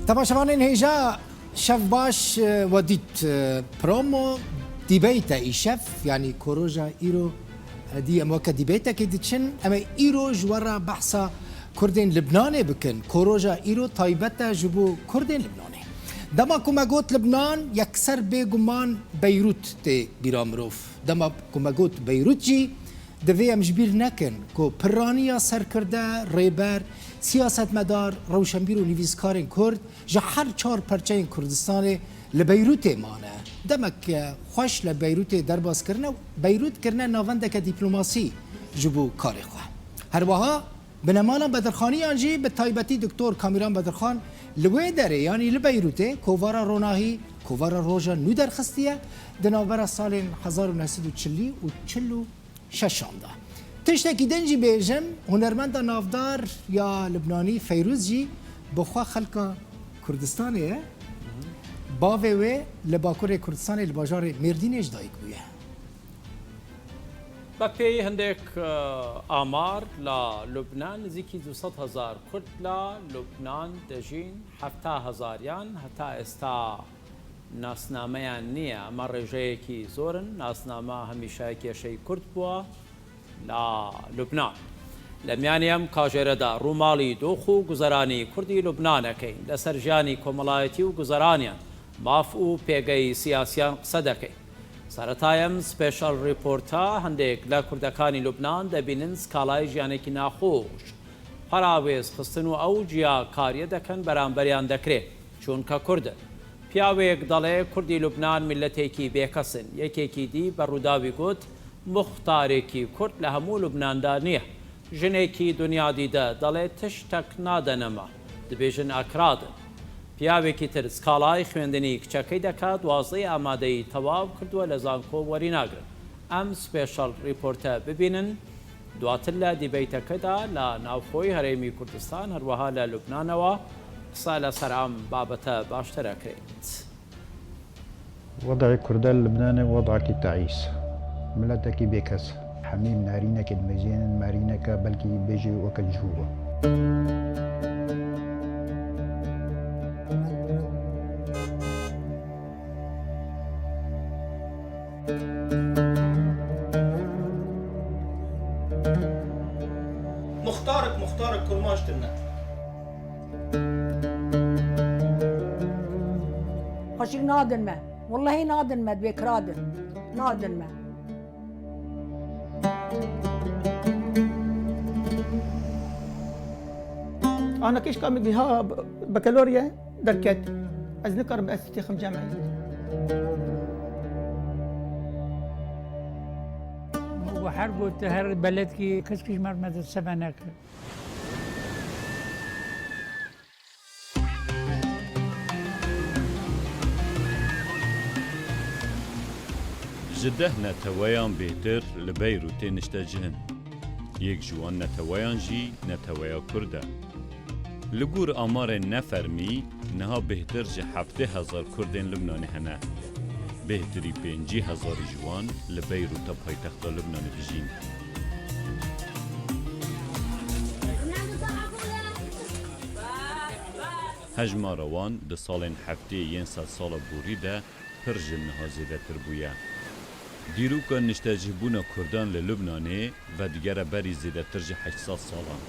Temaşevanên hêja şev baş we dît promo dîbeyte îşev yanî koroja îro dî em weke dîbeytekê diçin em ê îro ji we re behsa Kurdên Libnanê bikin koroja îro taybet e ji bo Kurdên Libnanê. Dema ku me got Libnan yekser bêguman Beyrût tê bîra mirov. Dema ku me got Beyrût jî Divê em ji bîr nekin ku pirraniya serkirde, rêber, siyasetmedar, rewşenbîr û nivîskarên Kurd ji her çar perçeyên Kurdistanê li Beyrûtê mane. Demek xweş li Beyrûtê derbas kirine û Beyrût kirine navendeke dîplomasî ji bo karê xwe. Her wiha binemala Bedirxaniyan jî bi taybetî Doktor Kamîran Bedirxan li wê derê yanî li Beyrûtê kovara Ronahî, kovara Roja Nû derxistiye di navbera salên 1940 û 46 an de. Tiştekî din jî bêjim, hunermenda navdar ya Libnanî Feyrûz jî bi xwe xelka Kurdistanê ye. Bavê wê li bakurê Kurdistanê li bajarê Mêrdînê ji dayik bûye. بە پێی هەندێک ئامار لە لوبنان نزیکی 200 هەزار کورد لە لوبنان دەژین، 70 هەزاریان هەتا ئێستا ناسنامەیان نییە، ئەمە ڕێژەیەکی زۆرن، ناسنامە هەمیشە کێشەی کورد بووە لە لوبنان. لە میانی ئەم کاژێرەدا ڕووماڵی دۆخ و گوزەرانی کوردی لوبنان ئەکەین، لەسەر ژیانی کۆمەڵایەتی و گوزەرانیان، ماف و پێگەی سیاسیان قسە دەکەین. سەرەتای ئەم special report ە هەندێک لە کوردەکانی لوبنان دەبینن سکاڵای ژیانێکی ناخۆش، پەراوێز خستن و ئەو جیاکاریە دەکەن بەرامبەریان دەکرێ چوونکە کوردن. پیاوێک دەڵێ کوردی لوبنان میللەتێکی بێکەسن، یەکێکی دی بە رووداوی گوت موختارێکی کورد لە هەموو لوبناندا نییە. ژنێکی دونیادیدە دەڵێ تشتەک نادەنەمە، دبێژن ئەکرادن. پیاوێکی تر سکاڵای خوێندنی کچەکەی دەکا دوازدەی ئامادەیی تەواو کردووە لە زانکۆ وەریناگرن. ئەم special report ە ببینن دواتر لە دیبەیتەکەدا لە ناوخۆی هەرێمی کوردستان هەروەها لە لوبنانەوە قسە لەسەر ئەم بابەتە باشتر ئەکرێت. وەزعی کوردە لە لوبنانێ وەزعەکی تەعیس. ملەتەکی بێکەس. هەمووی نارینەکێ دمەزێنن مارینەکە بەلکی بێژێ وەکە جووە. Muxtarek muxtarek kurmanc tune. Xweşik nadin me. Wellahî nadin me dibê kiradin. Nadin me. Ana keşka min giha bakalorya derket. Ez nikarim ez têxim cemê. Her got her beledkî kes kî ji me re seve nekir. Ji deh neteweyan bêhtir li Beyrûtê niştecih in. Yek ji wan neteweyan jî neteweya Kurd e. Li gor amarên ne fermî, niha bêhtir ji 70,000 Kurdên Libnanê hene. Bêhtirî 50 hezarî ji wan li Beyrûta paytexta Libnanê dijîn. Hejmara wan di salên heftê yên sedsala borî de pir ji niha zêdetir bûye. Dîroka niştecihbûna Kurdan li Lubnanê vedigere berî zêdetir ji 800 salan.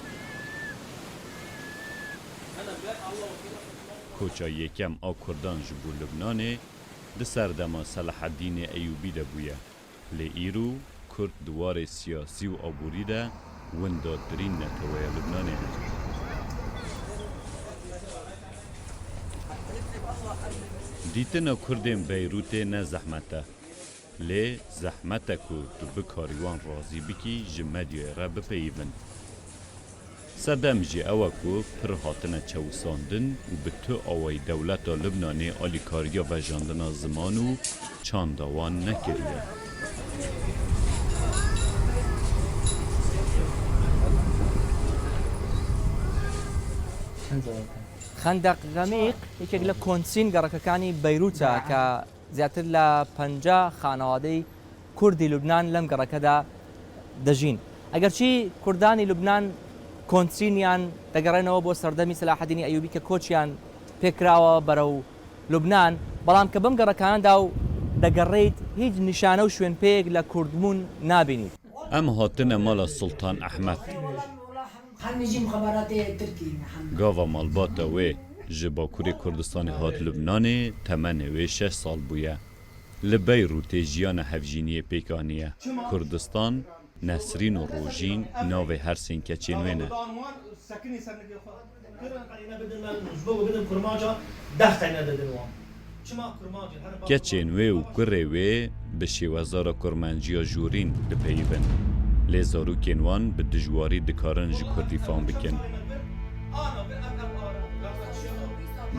Koça yekem a Kurdan ji bo Lubnanê di serdema Selaheddînê Eyûbî de bûye. Lê îro Kurd di warê siyasî û aborî de windatirîn neteweya Lubnanê ne. Dîtina Kurdên Beyrûtê ne zehmet e. Lê zehmet e ku tu bikarî wan razî bikî ji medyayê re bipeyivin. Sedem jî ew e ku pir hatine çewisandin û bi tu awayî dewleta Libnanê alîkariya vejandina ziman û çanda wan nekiriye. خەندەق غەمیق یەکێک لە کۆنترین گەڕەکەکانی بەیروتە کە زیاتر لە 50 خانەوادەی کوردی لوبنان لەم گەڕەکەدا دەژین. ئەگەرچی کوردانی لوبنان کۆنترینیان دەگەڕێنەوە بۆ سەردەمی سەلاحەدینی ئەیوبی کە کۆچیان. پێکراوە بەرەو لوبنان، بەڵام کە بەم گەڕەکانەدا و دەگەڕێیت هیچ نیشانە و شوێنپێیەک لە کوردبوون نابینیت. ئەم هاتنە ماڵە سوڵتان ئەحمەد. گاڤا ماڵباتە وێ ژ باکوورێ کوردستانێ هات لوبنانێ، تەمەنێ وێ شەش ساڵ بوویە. لە بەیرووتێ ژیانە هەڤژینیێ پێک ئانییە. کوردستان، نەسرین و ڕۆژین ناڤێ هەر سێن کەچێن وێ نە. کەچێن وێ و kurê wê bi şêwezara kurmanciya jorîn dipeyivin. Lê zarokên wan bi dijwarî dikarin ji kurdî fam bikin.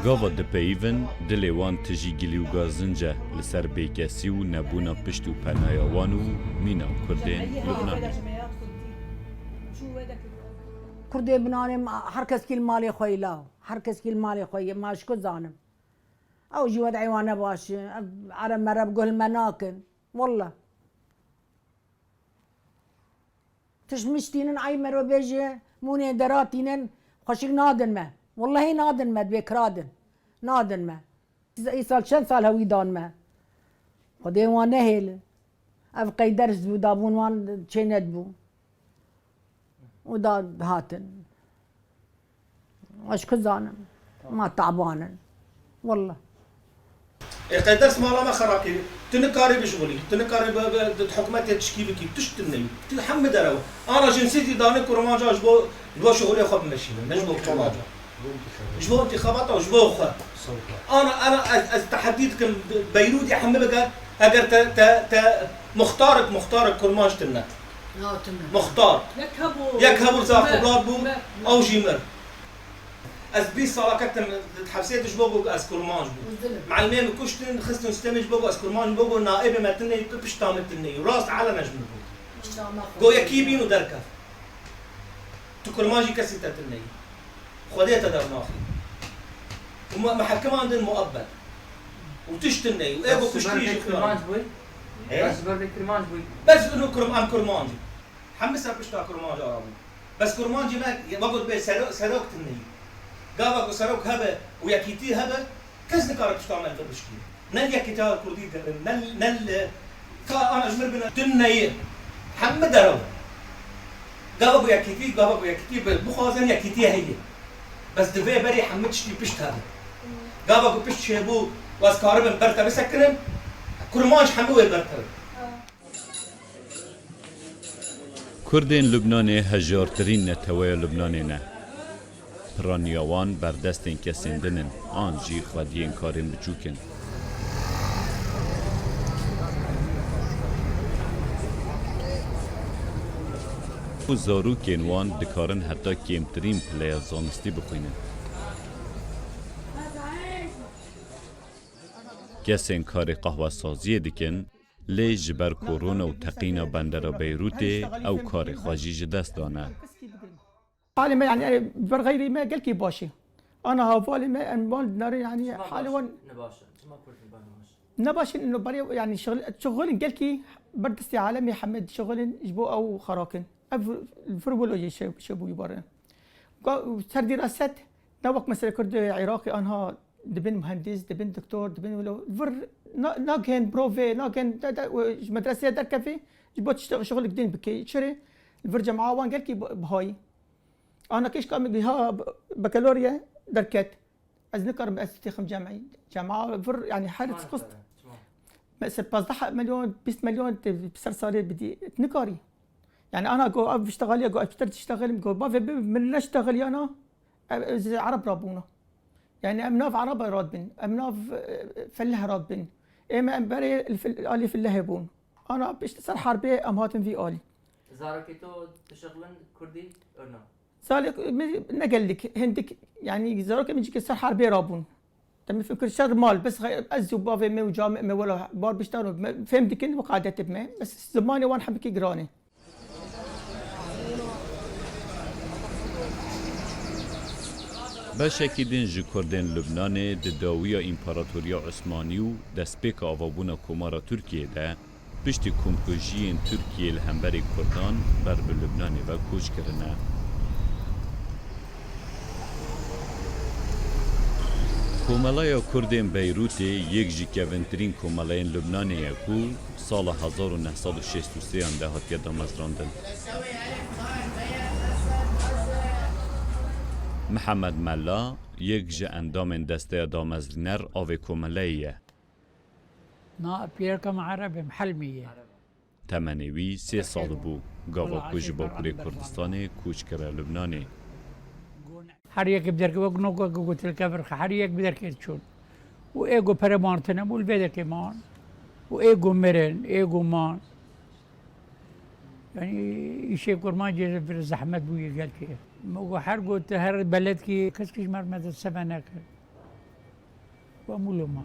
Gava dipeyivin dilê wan tijî gilî û gazinc e li ser bêkesî û nebûna pişt û penaya wan û mîna kurdên Lubnanê. Kurdê binanê her keskî li malê xwe ye law. Her keskî li malê xwe ye. Ma ji ku zanim. Ew jî wed'ê wan ne baş e. Ev ereb mereb guh li me nakin. Welleh. Tişt miş tînin ey mero bêje mûnê dera tînin xweşik nadin me. Wellehî nadin me dibê kira din. Nadin me. Îsal çend sal hewî dan me. Xwedê wan nehêle. Ev qey ders bû dabûn wan çênedibû. Û da hatin. Ez ku zanim. Ma taban in. Welleh. Ê qey ders mala me xerab kirî. Tu nikarî bişixulî, tu nikarî di hikûmetê tişkî bikî, tişt tu neyî. Tu hemû derew. Ana jinsîtî danê kurmanca ji bo ji bo şixulê xwe bimeşînin, ne ji bo kurmanca. Ji bo întîxabata û ji bo xwe. Ana ana ez ez teheddî dikim Beyrûdê hemû bike eger te te te muxtarek muxtarek kurmanc tune. Muxtar. Yek hebû li Zaxoblat bû, ew jî mir. Ez 20 sala ketim di hepsê de ji bo ku ez kurmanc bûm. Mielimê min kuştin, xistin sistemê ji bo ku ez kurmanc bûm, got naibê me tune yî, tu pişta min tune yî. Rast elene ji min got. Got yekî bîn û derkev. Tu kurmancî kesî te tune yî. Xwedê te dernaxî. Û me hekimandin muebbed. Û tişt tune yî. Û ê got kuştî jî xuya. Bes ji ber vê kirmanc bûy. Bes ino kurm em kurmanc in. Hemû ser pişta kurmanc a bûn. Bes kurmancê me weko dibê serok tineyî. Gava ku serok hebe û yekîtî hebe kes nikare pişta me li vir bişkîne. Ne li yekîtiya kurdî dirin ne ne li ka ana ji mir bine tineyî. Hemû derew in. Gava ku yekîtî gava ku yekîtî bixwazin yekîtî heye. Bes divê berî hemû tiştî pişt hebe. Gava ku pişt çêbû û ez karibim ber te bisekinim, kurmanc hemû wê ber te bin. Kurdên Lubnanê hejartirîn neteweya Lubnanê ne. Piraniya wan berdestên kesên din in an jî xwediyên karên biçûk in. Û zarokên wan dikarin heta kêmtirîn pileya zanistî bixwînin. Kesên karê qahwesaziyê dikin lê ji ber korona û teqîna bendera Beyrûtê ew karê xwe jî ji dest dane. Halê me yanî ber xeyrê me gelkî baş e. Ana hevalê me em wan dinarê yanî halê wan ne baş in ino berê yanî şixulin gelkî ber destê alemê heme dişixulin ji bo ew xerakin. Ev vir wilo jî şêbûyî bare. Ser dîraset ne wek mesela Kurd Iraqê anha dibin muhendîs, dibin doktor, dibin wilo. Vir nagihên provê, nagihên ji medreseyê derkevê ji bo şixulek din bikê. Çirê Li vir cema'a wan gelkî bihayî. Ana keşka min giha bekalorye derket. Ez nikarim ez têxim cemî. Cema'a vir yanî her qist mesela 15 milyon 20 milyon ser salê bidî nikarî. Yani ana go ev iştegaliye go ez pitir tiştexilim go bavê min neştexiliya na ez Ereb rabûna. Yani em nav Ereba radbin, em nav felleh radbin. Ême em berê alî fellehê bûn. Ana piştî ser herbê em hatin vî alî. Zarokê to dişixlin kurdî û na? Zarok min ne gelek hindik yanî zarokê min cîkê ser herbê rabûn. Te min fikir şer mal bes ez û bavê min û camê me wela bar biştan û me fêm dikin wek adetê bi me bes zimanê wan hemikî giran e. Beşekî din ji Kurdên Lubnanê di dawiya Împaratoriya Osmanî û destpêka avabûna Komara Tirkiyeyê de Piştî komkujiyên Tirkiyê li hemberî Kurdan ber bi Lubnanê ve koç kirine. Komeleya Kurdên Beyrûtê yek ji kevintirîn komeleyên Lubnanê ye ku sala 1963 an de hatiye damezrandin. Mihemed Mella yek ji endamên desteya damezrîner a vê komeleyê ye. Temenê wî sê sal bû gava ku ji Bakurê Kurdistanê koç kire Lubnanê. Her yekê bi derkê wek noka ku gotin li kevir xe her yek bi derkê diçûn û ê ku pere man tune bû li vê derkê man û ê ku mirin ê ku man yanî îşê kurmancê bir zehmet bûye gelkê. Me got her got her beledkî kes kî ji me re medreseve nekir. Wemûlo ma.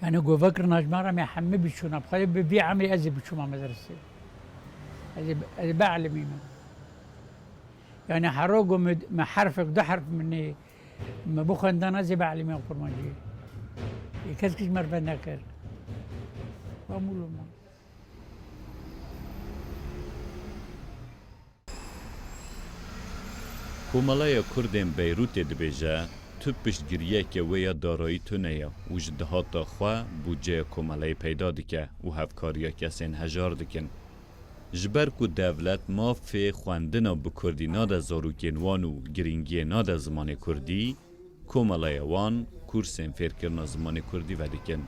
Yani govekirina ji me re me hemî biçûna. Bi xwedê bi vî emrî ez ê biçûma medresê. Ez ê ez ê bielîmî me. Yani hero ku min me herfek du herf min ê me bixwendana ez ê bielîmî kurmanciyê. Ê kes kî ji me re venekir. Wemûlo ma. Komeleya Kurdên Beyrûtê dibêje, tu piştgiriyeke wê ya darayî tune ye û ji dihata xwe bûdceya komeleyê peyda dike û hevkariya kesên hejar dikin. Ji ber ku dewlet mafê xwendina bi kurdî nade zarokên wan û girîngiyê nade zimanê kurdî, Komeleya wan kursên fêrkirina zimanê kurdî vedikin.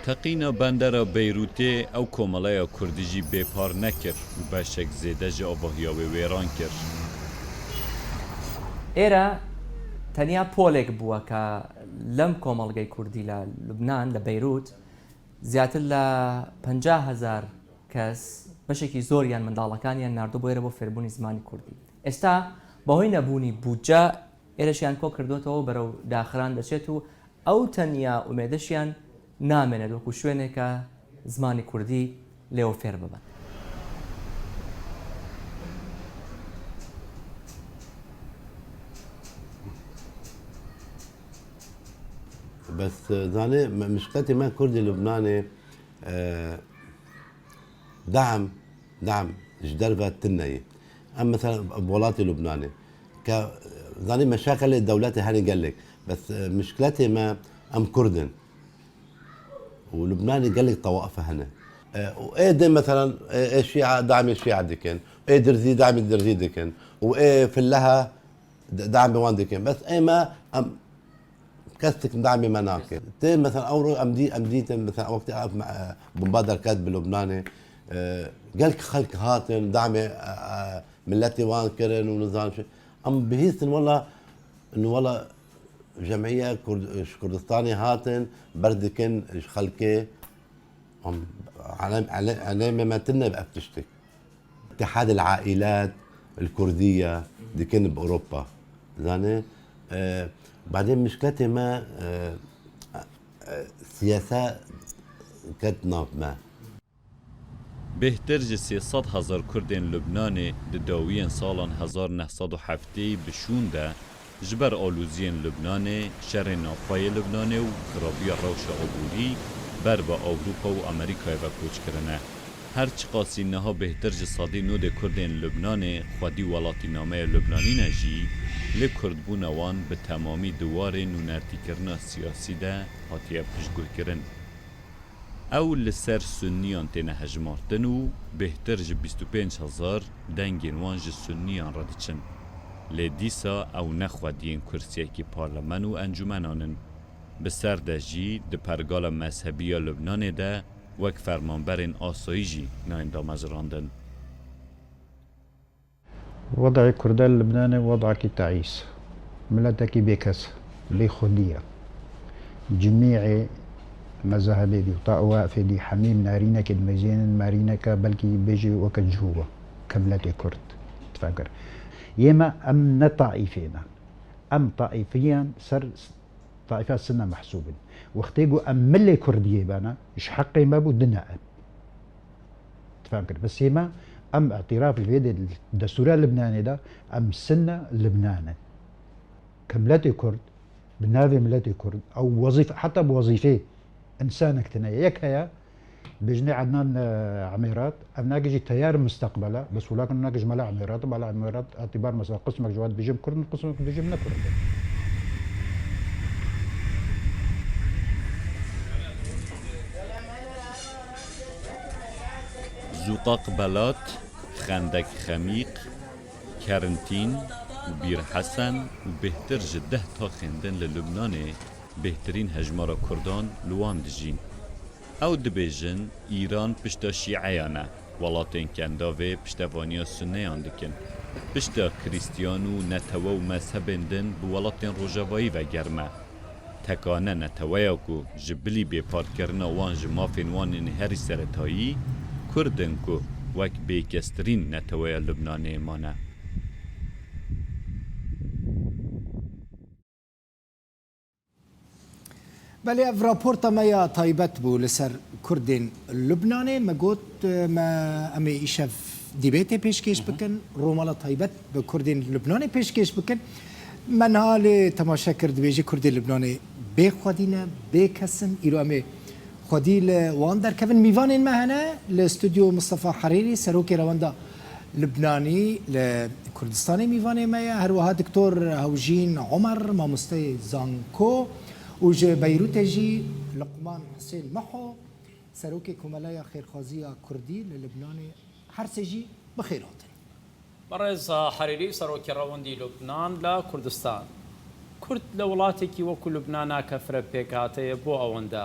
Teqîna bendera Beyrûtê ew komeleya kurdî jî bêpar nekir û beşek zêde ji avahiya wê wêran kir. Êre tenya polêk bûye ke lem komelgey kurdî li Lubnan, li Beyrût زیاتر لە 50 هەزار کەس بەشێکی زۆریان منداڵەکانیان ناردووە بۆ ئێرە بۆ فێربوونی زمانی کوردی. ئێستا بەهۆی نەبوونی بودجە ئێرەشیان کۆ کردووەتەوە و بەرەو داخران دەچێت و ئەو تەنیا ئومێدەشیان نامێنێت وەکو شوێنێک کە زمانی کوردی لێوە فێر ببن. بەس زانێ مشکلەتی مە کوردی لوبنانێ دعم دعم ji derve tune em mesela welatê Lubnanê ke zanî meşakelê dewletê herî gelek bes muşkiletê me em Kurd in û Lubnanê gelek tewaife hene û ê din mesela ê şîa damê şîa dikin ê dirzî damê dirzî dikin û ê fileha damê wan dikin bes ê me em kesek damê me nake tê mesela ew roj em dî em dîtin mesela wextê ev bomba derket bi Lubnanê gelek xelk hatin damê milletê wan kirin û nizan çi em bihîstin wela wela cemîye ji Kurdistanê hatin ber dikin ji xelkê em elêmê me tune ev tiştek اتحاد العائلات الكردية دكن بأوروبا زاني آه بعدين مشكلتي ما آه سياسة كانت ما Bêhtir ji 300 hezar Kurdên Lubnanê di dawiyên salan 1970 bi şûn de ji ber aloziyên Lubnanê, şerê navxwe yê Lubnanê û xirabiya rewşa aborî ber bi Ewropa û Amerîkayê ve koç kirine. Her çiqasî niha bêhtir ji 90% Kurdên Lubnanê xwedî welatînameya Lubnanî ne jî, lê Kurdbûna wan bi temamî di warê nûnertîkirina siyasî de hatiye piştguhkirin. Ew li ser Sunniyan têne hejmartin û bêhtir ji 25 hezar dengên wan ji Sunniyan re diçin. Lê dîsa ew ne xwediyên kursiyekî parlemen û encûmenan in. Bi ser de jî di pergala mezhebî ya Lubnanê de wek fermanberên asayî jî nayên damezrandin. وضع كردان لبناني وضعك تعيس ملتك بكس بخدية جميع مذاهب دي وطائفة دي حميم نارينك المزين مارينك بلكي بيجي وكجهوة كملتي كرد تفكر يما أم نطائفينا أم طائفيا سر طائفة سنة محسوبين وقتيقو أم ملي كردية بانا إيش حقي ما بو دنا تفهم بس يما أم اعتراف الفيد الدستور اللبناني ده أم سنة لبنان كملتي كرد بنافي ملتي كرد أو وظيفة حتى بوظيفة إنسانك تنيا يك هيا. بێژنێ عەدنان عمێرات ئەڤ ناگێژی تەیار مستەقبەلە بەس ولاکن ناگێژ مەلا عمێرات مەلا عمێرات ئەتیبار مەسەلا قسمەک جواد بێژم کوردن قسمەک بێژم نە کوردن. زوقاق بەلات، خەندەک خەمیق، کەرنتین و بیر حەسەن و بێهتر ji deh taxên din li Lubnanê bêhtirîn hejmara Kurdan li wan dijîn. Ew dibêjin Îran pişta Şîeyan e, welatên Kendavê piştevaniya Sunneyan dikin. Pişta Krîstiyan û netewe û mezhebên din bi welatên Rojavayî ve germ e. Tekane neteweya ku ji bilî bêparkirina wan ji mafên wan ên herî seretayî, Kurd in ku wek bêkestirîn neteweya Lubnanê mane. Belê ev raporta me ya taybet bû li ser Kurdên Lubnanê. Me got me em ê îşev dîbêtê pêşkêş bikin, romala taybet bi Kurdên Lubnanê pêşkêş bikin. Me niha lê temaşe kir dibêje Kurdên Lubnanê bê xwedî ne, bê kes in. Îro em ê xwedî li wan derkevin. Mîvanên me hene li stûdyo Mistefa Herîrî, Serokê Rewenda Lubnanî li Kurdistanê mîvanê me ye. Her wiha Diktor Hewjîn Omer, mamosteyê zanko û ji Beyrûtê jî Luqman Husên Miho, Serokê Komeleya Xêrxwazî ya Kurdî li Lubnanê her sê jî bi xêr hatin. Birêz Herîrî, Serokê Rewendî Lubnan li Kurdistan. Kurd li welatekî wekû Lubnana ke fire pêkhate ye bo ewende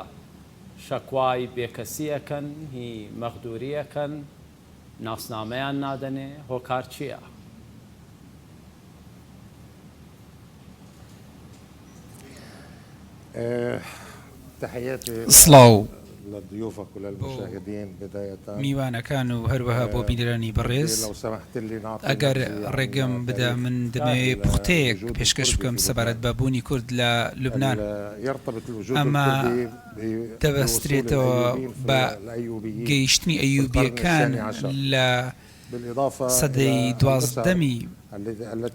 şekway bêkesî eken, hî mexdûrî eken, nasnameyan nadenê, hokar çi ye? سڵاو بۆ میوانەکان و هەروەها بۆ بینەرانی بەڕێز. ئەگەر ڕێگەم بدا من دەمەوێ پوختەیەک پێشکەش بکەم سەبارەت بە بوونی کورد لە لوبنان. ئەمە دەبەسترێتەوە بە گەیشتنی ئەیوبییەکان لە سەدەی دوازدەمی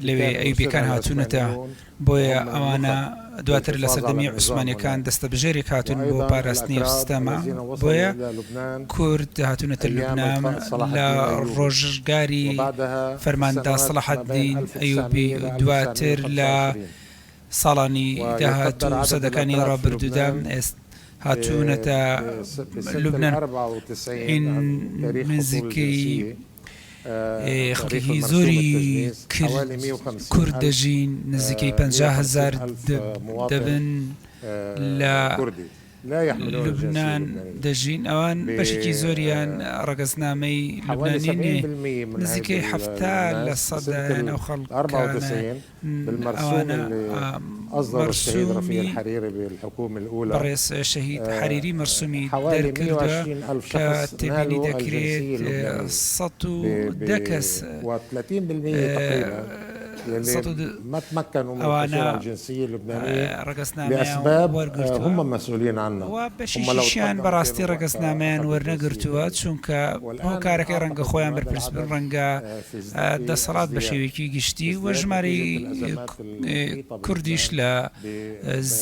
لەوێ ئەیوبیەکان هاتوونەتە بۆیە ئەوانە دواتر لە سەردەمی عوسمانیەکان دەستەبژێرێک هاتوون بۆ پاراستنی ئەو سیستەمە بۆیە کورد هاتوونەتە لوبنان لە ڕۆژگاری فەرماندا سەڵاحەدین ئەیوبی دواتر لە ساڵانی داهاتوو و سەدەکانی ڕابردوودا هاتوونەتە لوبنان نزیکەی خەڵکێکی زۆری کورد دەژین نزیکەی 50 هەزار دەبن لە لوبنان دەژین ئەوان بەشێکی زۆریان ڕەگەزنامەی لوبنانی نییە نزیکەی 70 لە سەدایان ئەو خەڵکانە ئەوانە مەرسومی بەڕێز شەهید حەریری مەرسومی دەرکردووە کە تێبینی دەکرێت 110 کەس ئەوانە ڕەگەزنامەیان وەرگرتووە و بەشێکیشیان بەڕاستی ڕەگەزنامەیان وەرنەگرتووە چونکە هۆکارەکەی ڕەنگە خۆیان بەرپرس بن ڕەنگە دەسەڵات بە شێوەیەکی گشتی و ژمارەی کوردیش لە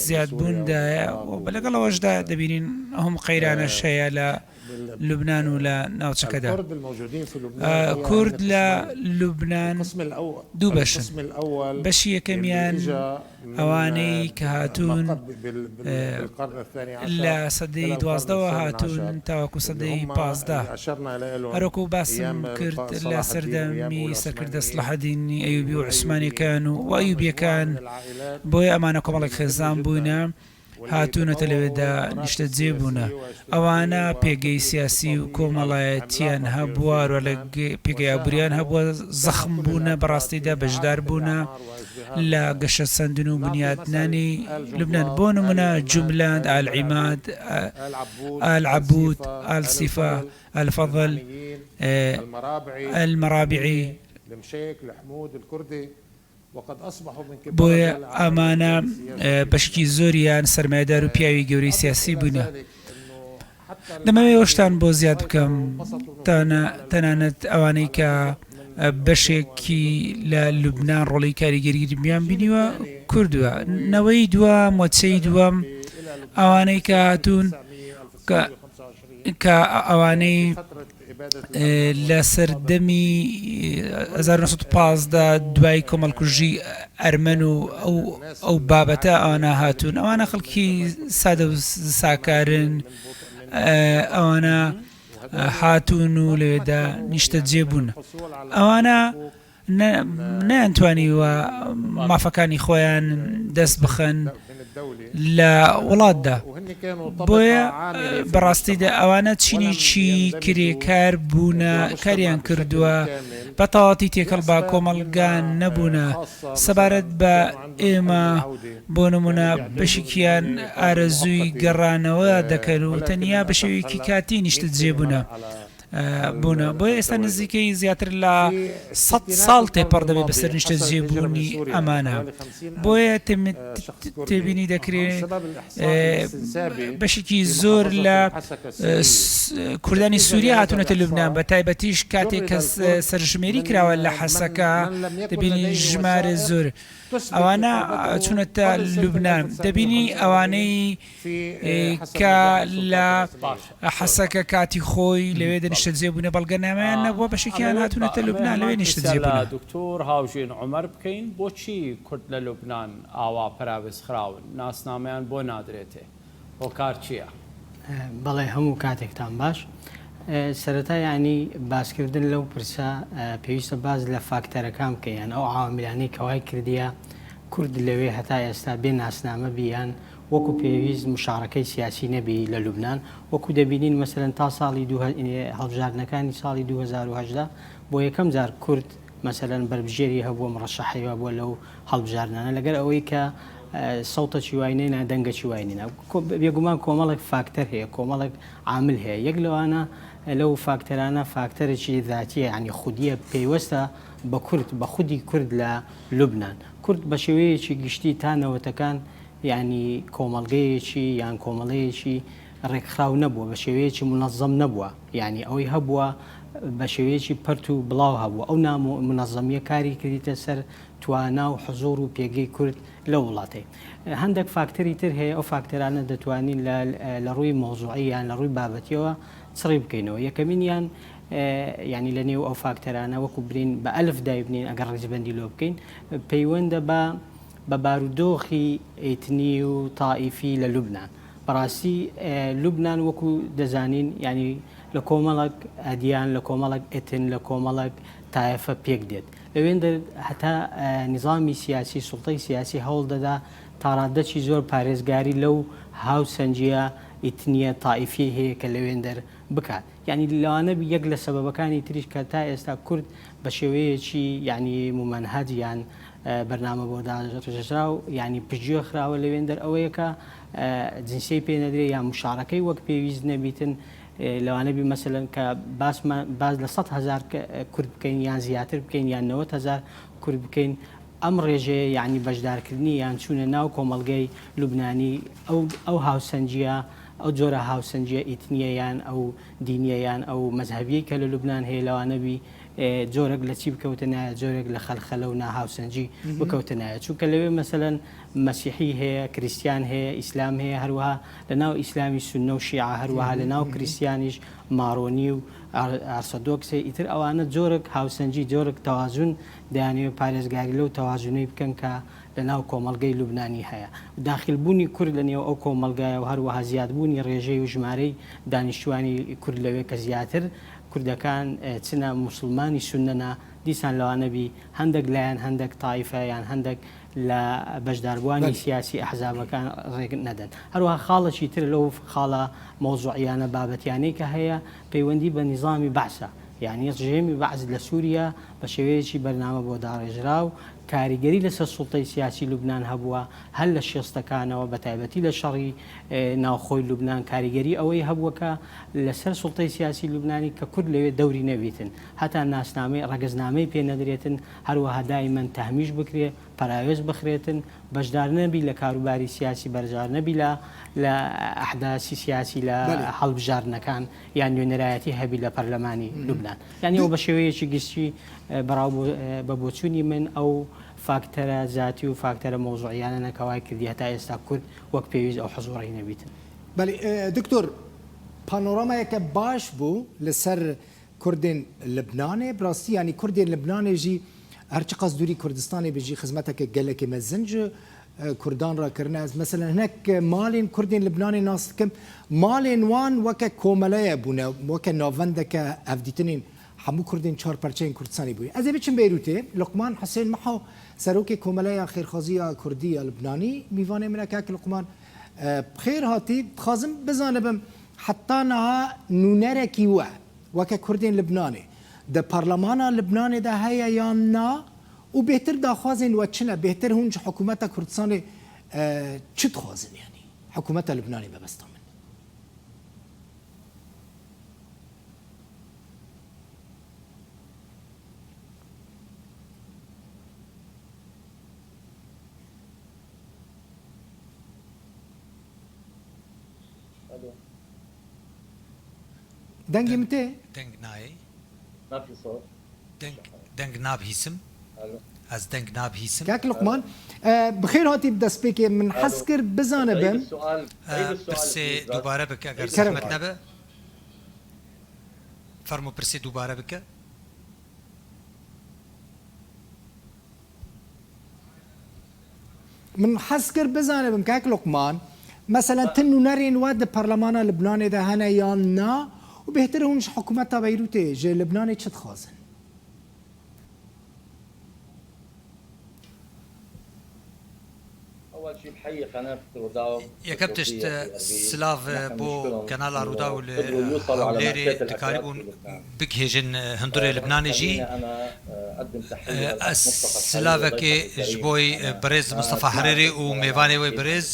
زیادبووندایە و لەگەڵ ئەوەشدا دەبینین ئەم قەیرانەش هەیە لە لوبنان و لە ناوچەکەدا. کورد لە لوبنان دوو بەشن، بەشی یەکەمیان ئەوانەی کە هاتوون لە سەدەی دوازدەوە هاتوون تاوەکو سەدەی 15 هەروەکو باسم کرد لە سەردەمی سەرکردە سڵاحەدینی ئەیوبی و عوسمانیەکان و ئەیوبیەکان بۆیە ئەمانە کۆمەڵێک خێزان بوونە هاتوونەتە لەوێدا نیشتەجێ بوونە، ئەوانە پێگەی سیاسی و کۆمەڵایەتییان هەبووە، هەروەها لە پێگەی ئابوورییان هەبووە، زەخم بوونە، بە ڕاستیدا بەشدار بوونە لە گەشەسەندن و بنیاتنانی لوبنان، بۆ نموونە جوملاند، ئال عیماد، ئال عەبود، ئال سیفا، ئال فەزل، ئەلمەرابعی. بۆیە ئەمانە بەشێکی زۆریان سەرمایەدار و پیاوی گەورەی سیاسی بوونە. دەمەوێت ئەوەشتان بۆ زیاد بکەم، تەنانەت ئەوانەی کە بەشێکی لە لوبنان ڕۆڵی کاریگەریان بینیوە کوردوە. نەوەی دووەم، وەچەی دووەم، ئەوانەی کە هاتوون کە. کە ئەوانەی لە سەردەمی 1915 دوای کۆمەڵکوژی ئەرمەن و ئەو ئەو بابەتە ئەوانە هاتوون ئەوانە خەڵکی سادە و ساکارن ئەوانە هاتوون و لەوێدا نیشتەجێ بوون ئەوانە نەیانتوانیوە مافەکانی خۆیان دەست بخەن لە وڵاتدا بۆیە بەڕاستیدا ئەوانە چینێکی کرێکار بوونە کاریان کردووە بە تەواتی تێکەڵ بە کۆمەڵگا نەبوونە سەبارەت بە ئێمە بۆ نمونە بەشێکیان ئارەزووی گەڕانەوە دەکەن و تەنیا بە شێوەیەکی کاتی نیشتەجێ بوونە. بوونە، بۆیە ئێستا نزیکەی زیاتر لە سەد ساڵ تێپەڕ دەبێت بەسەر نیشتەجێبوونی ئەمانە، بۆیە تێبینی دەکرێت بەشێکی زۆر لە کوردانی سووریا هاتوونەتە لوبنان، بە تایبەتیش کاتێک کە سەرژمێری کراوە لە حەسەکە دەبینی ژمارە زۆر ئەوانە چوونەتە لوبنان، دەبینی ئەوانەی کە لە حەسەکە کاتی خۆی لەوێ نیشتەجێ بوونە بەڵگەنامەیان نەبووە، بەشێکیان هاتوونەتە لوبنان لەوێ نیشتەجێ بوونە. دکتۆر هاوژین عومەر بکەین، بۆچی کورد لە لوبنان ئاوا پەراوێز خراون، ناسنامەیان بۆ نادرێتێ، هۆکار چییە؟ بەڵێ هەموو کاتێکتان باش. سەرەتا یانی باسکردن لەو پرسە پێویستە باس لە فاکتەرەکان بکەین یان ئەو عواملانەی کە وای کردیە کورد لەوێ هەتا ئێستا بێ ناسنامە بی یان وەکو پێویست مشارەکەی سیاسی نەبی لە لوبنان وەکو دەبینین مەسەلەن تا ساڵی دوو هەڵبژاردنەکانی ساڵی 2018 بۆ یەکەم جار کورد مەسەلەن بەربژێری هەبووە مڕەشەحی هەبووە لەو هەڵبژاردنانە لەگەر ئەوەی کە سەوتەکی وای نەینا دەنگەکی وای نەینا بێگومان کۆمەڵێک فاکتەر هەیە کۆمەڵێک عامل هەیە یەک لەوانە لەو فاکتەرانە فاکتەرێکی ذاتیە یعنی خودیە پەیوەستە بە کورد بە خودی کورد لە لوبنان کورد بە شێوەیەکی گشتی تا نەوەتەکان یانی کۆمەڵگەیەکی یان کۆمەڵەیەکی ڕێکخراو نەبووە، بە شێوەیەکی مونەزەم نەبووە، یانی ئەوەی هەبووە بە شێوەیەکی پەرت و بڵاو هەبووە، ئەو نامونەزەمییە کاری کردیتە سەر توانا و حزوور و پێگەی کورد لەو وڵاتەی. هەندێک فاکتەری تر هەیە، ئەو فاکتەرانە دەتوانین لە لە ڕووی مەوزوعی یان لە ڕووی بابەتییەوە چڕی بکەینەوە. یەکەمینیان یانی لە نێو ئەو فاکتەرانە وەکوو برین بە ئەلف دایبنێین ئەگەر ڕیزبەندی لۆ بکەین پەیوەندە بە بە بارودۆخی ئیتنی و تائیفی لە لوبنان. بەڕاستی لوبنان وەکو دەزانین یانی لە کۆمەڵک ئەدیان، لە کۆمەڵک ئیتن، لە کۆمەڵک تایەفە پێک دێت. لەوێندەر هەتا نیزامی سیاسی، سوڵتەی سیاسی هەوڵ دەدا تاڕاددەکی زۆر پارێزگاری لەو هاوسەنگییە ئیتنییە تائیفیەی هەیە کە لەوێندەر بکات. یانی لەوانە یەک لە سەبەبەکانی تریش کە تا ئێستا کورد بە شێوەیەکی یانی مومەنهەج یان بەرنامە بۆ داڕێژراو یانی پشتگوێ خراوە لەوێندەر ئەوەیە کە جنسیەی پێ نەدرێ یان مشارەکەی وەک پێویست نەبیتن لەوانە بی مەسەلەن کە باسمان باس لە 100 هەزار کورد بکەین یان زیاتر بکەین یان 90 هەزار کورد بکەین ئەم ڕێژەیە یعنی بەشدارکردنی یان چوونە ناو کۆمەڵگەی لوبنانی ئەو ئەو هاوسەنگیە ئەو جۆرە هاوسەنگیە ئیتنیە یان ئەو دینیە یان ئەو مەزهەبیەی کە لە لوبنان هەیە لەوانە بی جۆرێک لە چی بکەوتە نایە جۆرێک لە خەلخەلە و ناهاوسەنگی بکەوتە نایە چونکە لەوێ مەسەلەن مەسیحی هەیە کریستیان هەیە ئیسلام هەیە هەروەها لە ناو ئیسلامی سوننە و شیعە هەروەها لە ناو کریستیانیش مارۆنی و ئارسەدۆکس هەیە ئیتر ئەوانە جۆرێک هاوسەنگی جۆرێک تەوازن دەیانەوێت پارێزگاری لەو تەوازنەی بکەن کە لە ناو کۆمەڵگەی لوبنانی هەیە. داخیل بوونی کورد لە نێو ئەو کۆمەڵگایە و هەروەها زیادبوونی ڕێژەی و ژمارەی دانیشتووانی کورد لەوێ کە زیاتر کوردەکان چنە موسڵمانی سوننەنە دیسان لەوانە بی هەندەک لایەن هەندەک تایفە یان هەندەک لە بەشداربووانی سیاسی ئەحزابەکان ڕێک نەدەن. هەروەها خاڵێکی تر لەو خاڵە مەوزوعیانە بابەتیانەی کە هەیە پەیوەندی بە نیزامی بەعسە یانی ڕژێمی بەعس لە سوریە بە شێوەیەکی بەرنامە بۆ داڕێژراو کاریگەری لەسەر سوڵتەی سیاسی لوبنان هەبووە، هەر لە شێستەکانەوە بە تایبەتی لە شەڕی ناوخۆی لوبنان کاریگەری ئەوەی هەبووە کە لەسەر سوڵتەی سیاسی لوبنانی کە کورد لەوێ دەوری نەبیتن هەتا ناسنامەی ڕەگەزنامەی پێ نەدرێتن هەروەها دایمەن تەهمیش بکرێ پەراوێز بخرێتن بەشدار نەبی لە کاروباری سیاسی بەرجار نەبی لە لە ئەحداسی سیاسی لە هەڵبژاردنەکان یان نوێنەرایەتی هەبی لە پەرلەمانی لوبنان یانی ئەو بە شێوەیەکی گشتی بەڕاو بە بۆچوونی من ئەو فاکتەرە زاتی و فاکتەرە مەوزوعیانەنە کە وای کردی هەتا ئێستا کورد وەک پێویست ئەو حزوڕەی نەبیتن. بەلی دکتۆر. پانۆرامایەکە باش بوو لەسەر کوردên Libnanê. Bi rastî yanî Kurdên Libnanê jî her çiqas dûrî Kurdistanê be jî xizmeteke gelekê mezin ji Kurdan re kirine. Ez meselen hinek malên Kurdên Libnanê nas dikim. Malên wan weke komeleye bûne, weke navendeke hevdîtinên hemû Kurdên çar perçeyên Kurdistanê bûye. Ez ê biçim Beyrûtê. Luqman Husên Miho Serokê Komeleya Xêrxwazî ya Kurdî ya Libnanî mîvanê min e. Kak Luqman bi xêr hatî. Dixwazim bizanibim heta niha nûnerekî we weke Kurdên Libnanê di parlemana Libnanê de heye yan na û bêhtir daxwazên we çi ne? Bêhtir hûn ji hikûmeta Kurdistanê çi dixwazin yanî hikûmeta Libnanê mebesta min? Dengê min tê? Deng nayê. Deng deng nabihîsim. Ez deng nabihîsim. Kak Luqman, bi xêr hatî bi destpêkê min hez kir bizanibim. Pirsê dubare bike eger zehmet nebe. Fermo pirsê dubare bike. Min hez kir bizanibim kak Luqman, meselen ti nûnerên we di parlemana Libnanê de hene yan na û bêhtir hûn ji hikûmeta Beyrûtê, ji Libnanê çi dixwazin? Yekem tişt silav bo kenala Rûdaw li Hewlêrê dikarîbûn bigihêjin hundirê Libnanê jî. Ez silavekê ji bo birêz Mistefa Herêrî û mêvanê wê birêz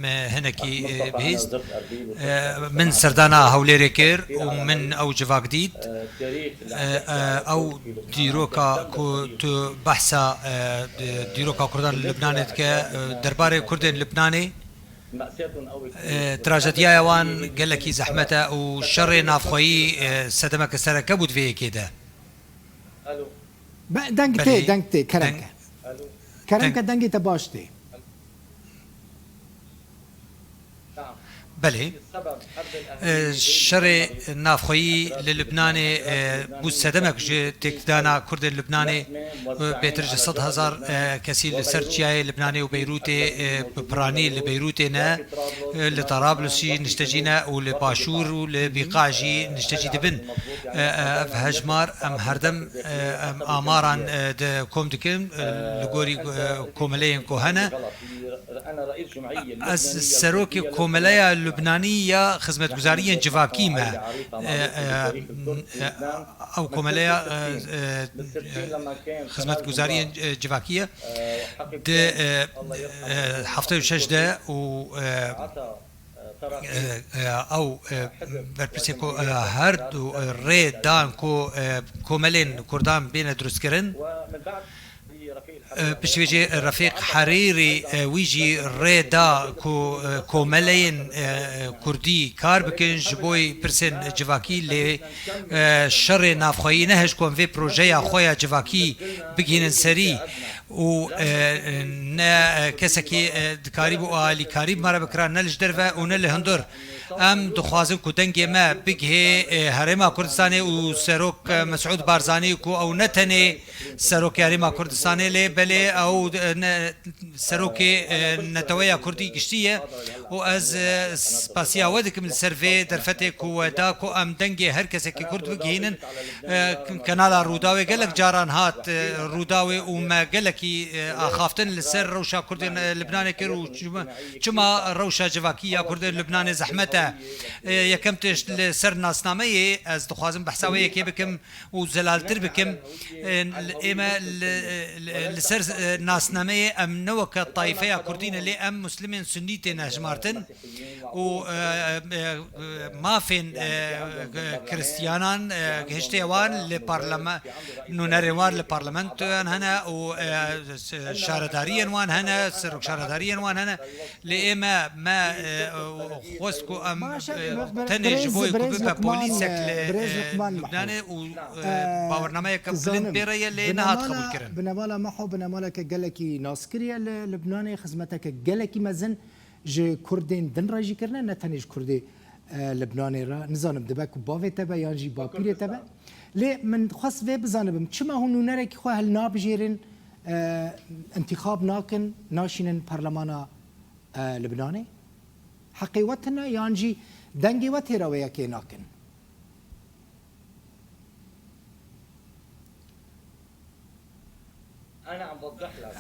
me hinekî bihîst. Min serdana Hewlêrê kir û min ew civak dît. Ew dîroka ku tu behsa dîroka Kurdan li Libnanê dike, derbarê Kurdên Libnanê trajedyaya wan gelekî zehmet e û şerê navxweyî sedemeke sereke bû di vê yekê de. Deng tê, deng tê, kerem ke. Kerem ke dengê te baş tê. Belê, şerê navxweyî li Libnanê bû sedemek ji têkdana Kurdên Libnanê bêtir ji 100,000 kesî li ser çiyayê Libnanê û Beyrûtê bi piranî li Beyrûtê ne, li Terablus jî niştecî ne û li Başûr û li Bîqa jî niştecî dibin. Ev hejmar em herdem em amaran di kom dikin li gorî komeleyên ku hene. Ez serokê Komeleya Lubnanî ya Xizmetguzariyên Civakî me. Ew komeleya xizmetguzariyên civakî ye. Di 76 de û ew berpirsê ku her du rê dan ku komelên Kurdan bêne dirustkirin. Piştî vê jî Refîq Herîrî wî jî rê da ku komeleyên Kurdî kar bikin ji bo pirsên civakî lê şerê navxweyî nehişt ku em vê projeya xwe ya civakî bigihînin serî û ne kesekî dikarîbû alîkarî bi me re bikira ne li ji derve û ne li hundir. Em dixwazin ku dengê me bigihê Herêma Kurdistanê û Serok Mesûd Barzanî ku ew ne tenê Serokê Herêma Kurdistanê lê belê ew serokê neteweya Kurdî giştî ye û ez spasiya we dikim li ser vê derfetê ku we da ku em dengê her kesekî Kurd bigihînin. Kenala Rûdawê gelek caran hat Rûdawê û me gelekî axaftin li ser rewşa Kurdên Libnanê kir û çima rewşa civakî ya Kurdên Libnanê zehmet e. Yekem tişt li ser nasnameyê ez dixwazim behsa wê yekê bikim û zelaltir bikim, ême li ser nasnameyê em ne weke tayfeya kurdî ne lê em muslimên sunnî têne hejmartin û mafên kristiyanan gihiştiye wan li nûnerên wan li parlamentoyan hene û şaredariyên wan hene, serokşaredariyên wan hene. Lê ême me xwest ku em tenê ji bo ku bibe polîsek li Lubnanê û bawernameyeke bilind pê re ye lê nehat qebûlkirin. Binemala Meho binemaleke gelekî naskirî ye li Lubnanê, xizmeteke gelekî mezin ji Kurdên din re jî kirine ne tenê ji Kurdê. لبنانê re nizanim dibe ku bavê te be yan jî bapîrê te be lê min xwest vê bizanibim çima hûn nûnerekî xwe hilnabijêrin întîxab nakin naşînin parlemana Libnanê? Heqê we tune yan jî dengê we têra wê yekê nakin?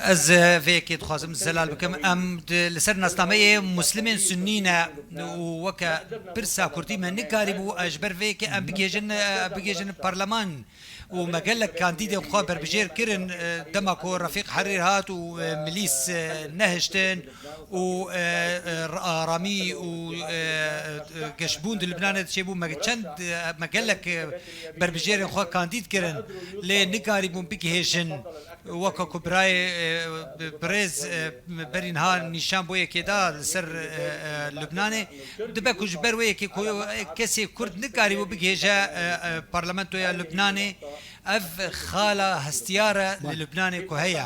Ez vê yekê dixwazim zelal bikim, em li ser nasnameyê muslimên sunnî ne û weke pirsa kurdî me nikarîbû ji ber vê yekê em bigihêjin bigihêjin parleman û me gelek kandîdên xwe berbijêr kirin dema ku Refîq Herîr hat û milîs nehiştin û aramî û geşbûn di Libnanê de çêbû me çend me gelek Berbijêrên xwe kandîd kirin lê nikarîbûn bigihêjin weke ku birayê birêz berî niha nîşan bo yekê da li ser Lubnanê. Dibe ku ji ber wê yekê ku kesê Kurd nikarîbû bigihêje parlamentoya Lubnanê. Ev xala hestiyar e li Lubnanê ku heye.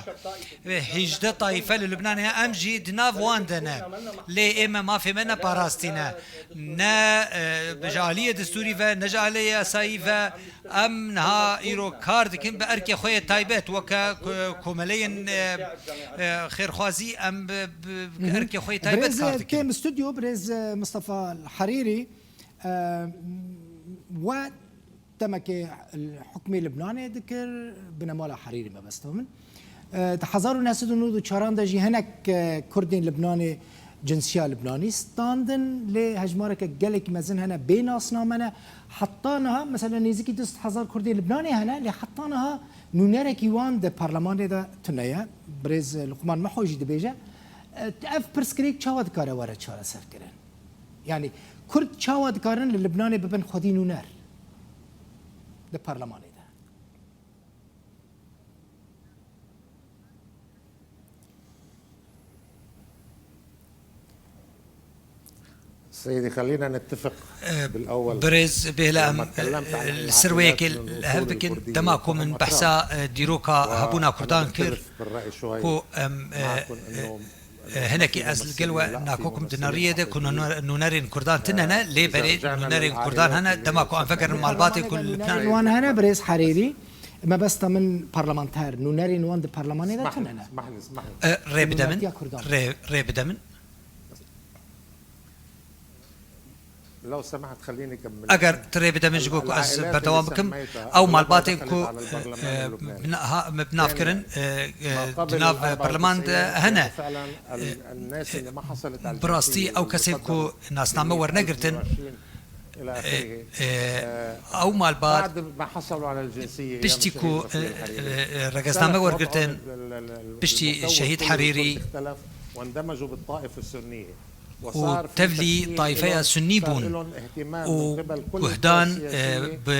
18 tayîfe li Lubnanê heye em jî di nav wan de ne. Lê ême mafê me neparastîne. Ne ji aliyê destûrî ve ne ji aliyê yasayî ve em niha îro kar dikin bi erkê xwe yê taybet weke komeleyên xêrxwazî em bi erkê xwe yê taybet kar Birêz dikin. Têm Stûdyo birêz Mistefa Herîrî we Demekê hukmê Libnanê dikir, binemala Herîrî mebesta min. Di 1994 an de jî hinek Kurdên Libnanê cinsiya Libnanî standin, lê hejmareke gelekî mezin hene bê nasname ne. Heta niha mesela nêzîkî 200,000 Kurdên Libnanê hene, lê heta niha nûnerekî wan di parlemanê de tune ye. Birêz Luqman Miho jî dibêje, ev pirsgirêk çawa dikare were çareserkirin? Yanî Kurd çawa dikarin li Libnanê bibin xwedî nûner di parlemanê de? سيدي خلينا نتفق بالأول Birêz bêhla em li ser wê yekê li hev bikin dema ku min behsa dîroka hebûna Kurdan kir ku em Hinekî ez li gel we nakokim di neriyê de ku nûnerên Kurdan tune ne lê berê nûnerên Kurdan hene dema ku em vegerin malbatên ku li Libnanê. Wan hene birêz Herîrî, mebesta min parlamenter, nûnerên wan di parlemanê de tune ne. Rê bide min, rê bide min. Eger tu rê bide min ji bo ku ez berdewam bikim, ew malbatên ku min bi nav kirin di nav parleman de hene. Bi rastî ew kesên ku nasname wernegirtin, ew malbat piştî ku regezname wergirtin, piştî Şehîd Herîrî, û tevlî tayfeya Sunnî bûn û guhdan bi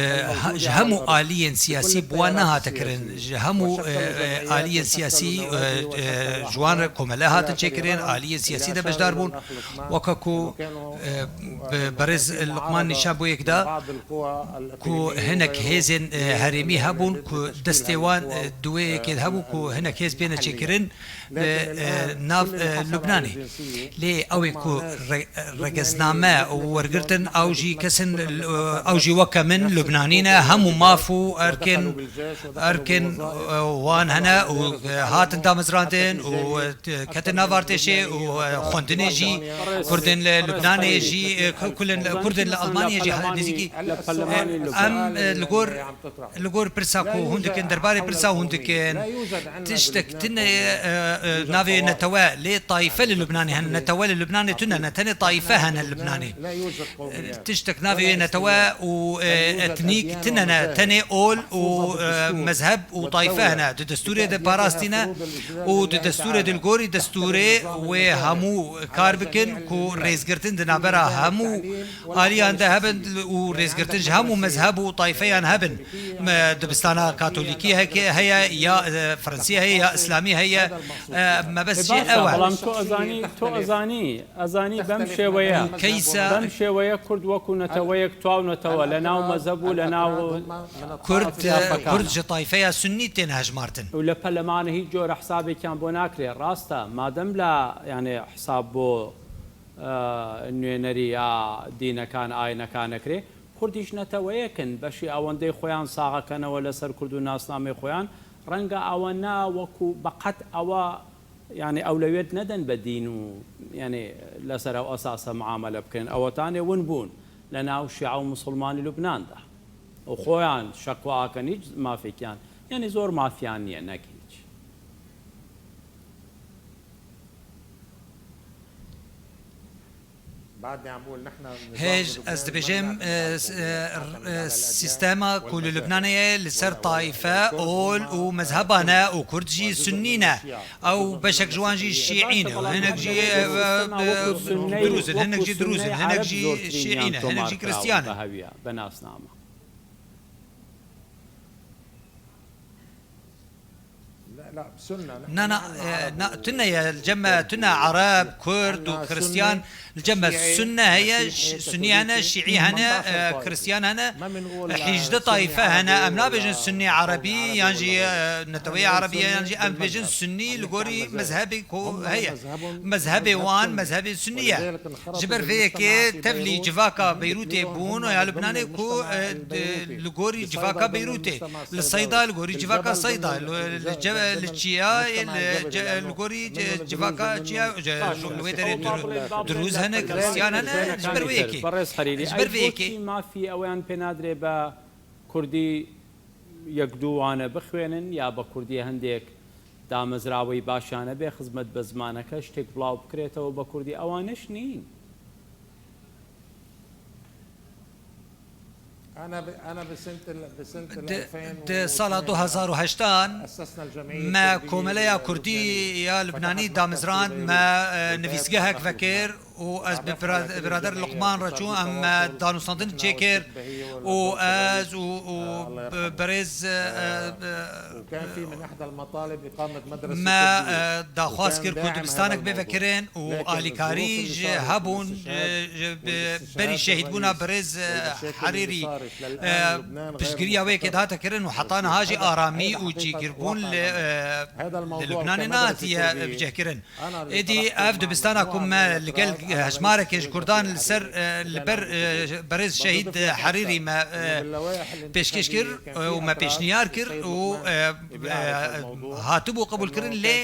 ji hemû aliyên siyasî bi wan nehate kirin, ji hemû aliyên siyasî ji wan re komele hatin çêkirin, aliyên siyasî de beşdar bûn weke ku bi berêz Luqman nîşan bû yek da ku hinek hêzên herêmî hebûn ku destê wan di wê yekê de hebû ku hinek hêz bêne çêkirin. Li nav Lubnanê. Lê ew ê ku regezname wergirtin ew jî kesin ew jî weke min Lubnanî ne hemû maf û erkên erkên wan hene û hatin damezrandin û ketin nav artêşê û xwendinê jî Kurdên li Lubnanê jî Kurdên li Almanyê jî nêzîkî em li gor Li gor pirsa ku hûn dikin, derbarê pirsa hûn dikin, tiştek tune ye navê netewe lê tayîfe li Lubnanê hene. Netewe li Lubnanê tune ne, tenê tayîfe hene li Lubnanê. Tiştek navê wê netewe û etnîk tune ne, tenê ol û mezheb û tayîfe hene. Di destûrê de parastî ne û di destûrê de li gorî destûrê wê hemû kar bikin ku rêzgirtin di navbera hemû Aliyan de hebin û rêzgirtin ji hemû mezheb û tayfeyan hebin. Dibistana katolîkî heye ya frensî heye ya îslamî heye mebest jê ew e. Belam to ezanî to ezanî ezanî bem şêweye Keysa bem şêweye kurd wekû neteweyek taw netewe le naw mezheb û le naw Kurd Kurd ji tayfeya sunnî tên hejmartin. Û li pelemanê hîç cor hesabêkiyan bo nakrê. Rast e madem la yanê hesab bo. نوێنەری دینەکان ئاینەکان ئەکرێ کوردیش نەتەوەیەکن بەشی ئەوەندەی خۆیان ساغەکەنەوە لەسەر کورد و ناسنامەی خۆیان ڕەنگە ئەوە نا وەکو بەقەت ئەوە یانی ئەولەویەت نەدەن بە دین و یانی لەسەر ئەو ئەساسە معامەلە بکەن ئەوەتانێ ون بوون لە ناو شیعە و موسڵمانی لوبناندا و خۆیان شەکوا ئەکەن هیچ مافێکیان یانی زۆر مافیان نیە نەک هیچ. Hêj ez dibêjim sîstema ku li Lubnanê ye li ser taîfe, ol û mezheban e û kurd jî sunnî ne. Ew beşek ji wan jî şîî ne û hinek jî drûz in, hinek jî drûz in, hinek jî şîî ne, hinek jî krîstiyan in. Na na na tune ye li cem me tune ereb, kurd û xiristiyan li cem me sunne heye, sunnî hene, şîî hene, xiristiyan hene, 18 tayfe hene. Em nabêjin sunnî erebî yan jî neteweyê erebî ye yan jî em dibêjin sunnî li gorî mezhebê ku heye. Mezhebê wan mezhebê sunnî ye. Ji ber vê yekê tevlî civaka Beyrûtê bûn ya Lubnanê ku li gorî civaka Beyrûtê, li Seyda li gorî civaka Seyda, li çiyayê li gorî civaka çiya li wê derê Drûz hene, Krîstiyan hene ji ber wê yekê. Birêz Herîrî, Ji ber vê yekê. Boçî mafî eweyan pê nadirê be Kurdî yek du wane bixwênin ya be Kurdî hindêk دامەزراوەی باشیان هەبێ خزمەت بە زمانەکە شتێک بڵاو بکرێتەوە بە کوردی ئەوانەش نین. Di sala 2008 an me Komeleya Kurdî ya Libnanî damezrand, me nivîsgehek vekir û ez bi birader Luqman re çûm em me danûstandin çêkir û ez û birêz me daxwaz kir ku dibistanek bê vekirin û alîkarî ji hebûn berî şehîdbûna birêz Herîrî piştgiriya wê yekê dihate kirin û heta niha jî aramî û cîgirbûn li Libnanê nehatiye bicihkirin. Êdî ev dibistana ku me li gel hejmarekê ji Kurdan li ser li ber berêz Şehîd Herîrî me pêşkêş kir û me pêşniyar kir û hatibû qebûlkirin lê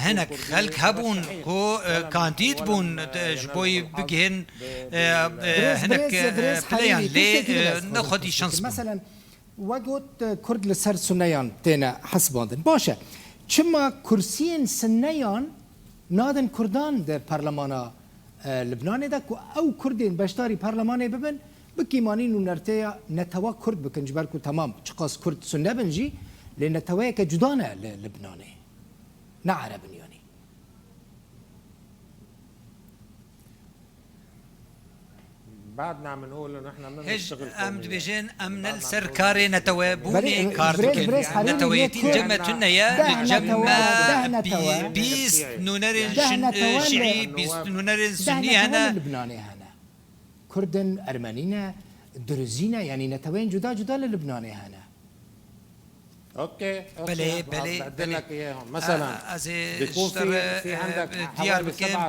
hinek xelk hebûn ku kandîd bûn ji bo bigihên hinek pileyan lê ne xwedî şans bûn. We got Kurd li ser Sunneyan têne hesibandin. Baş e, çima kursiyên Sunneyan nadin Kurdan di parlemana Libnanê de ku ew Kurdên beşdarî parlemanê bibin, bi kêmanî nûnertêya netewa Kurd bikin ji ber ku temam çiqas Kurd Sunne bin jî lê neteweyeke cuda ne li Libnanê ne Ereb in yanî. Hêj em dibêjin em ne li ser karê netewebûnê kar dikin. Neteweyetî li cem me tune ye, li cem me 20 nûnerên şîî, 20 nûnerên sunnî hene. Kurd in, Ermenî ne, Durizî ne, yanî neteweyên cuda cuda li Libnanê hene. Belê, belê, belê. Ez ê ji te re diyar bikim,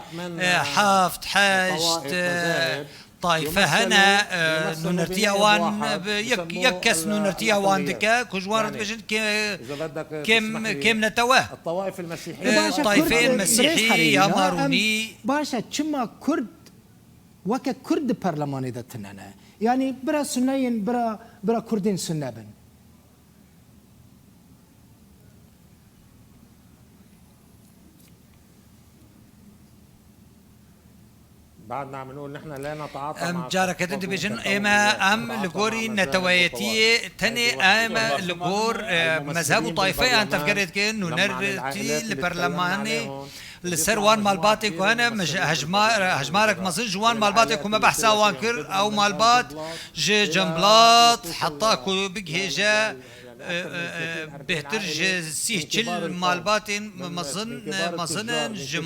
heft, heşt tayfe hene nûnertiya wan yek kes nûnertiya wan dike ku ji wan re dibêjin kêm kêm netewe. Tayfeyên mesîhî ya marûnî. Baş e çima Kurd weke Kurd di perlemanê de tune ne? Yanî bira suneyên bira bira Kurdên sune bin. Em careke din dibêjin ême em li gorî neteweyetiyê tenê em li gor mezheb û tayfeyan tevgerê dikin nûnertî li perlemanê li ser wan malbatên ku hene hejmarek mezin ji wan malbatên ku me behsa wan kir ew malbat Ji Cemblat heta ku bigihêje bêhtir ji sîh 40 malbatên mezin mezin in, ji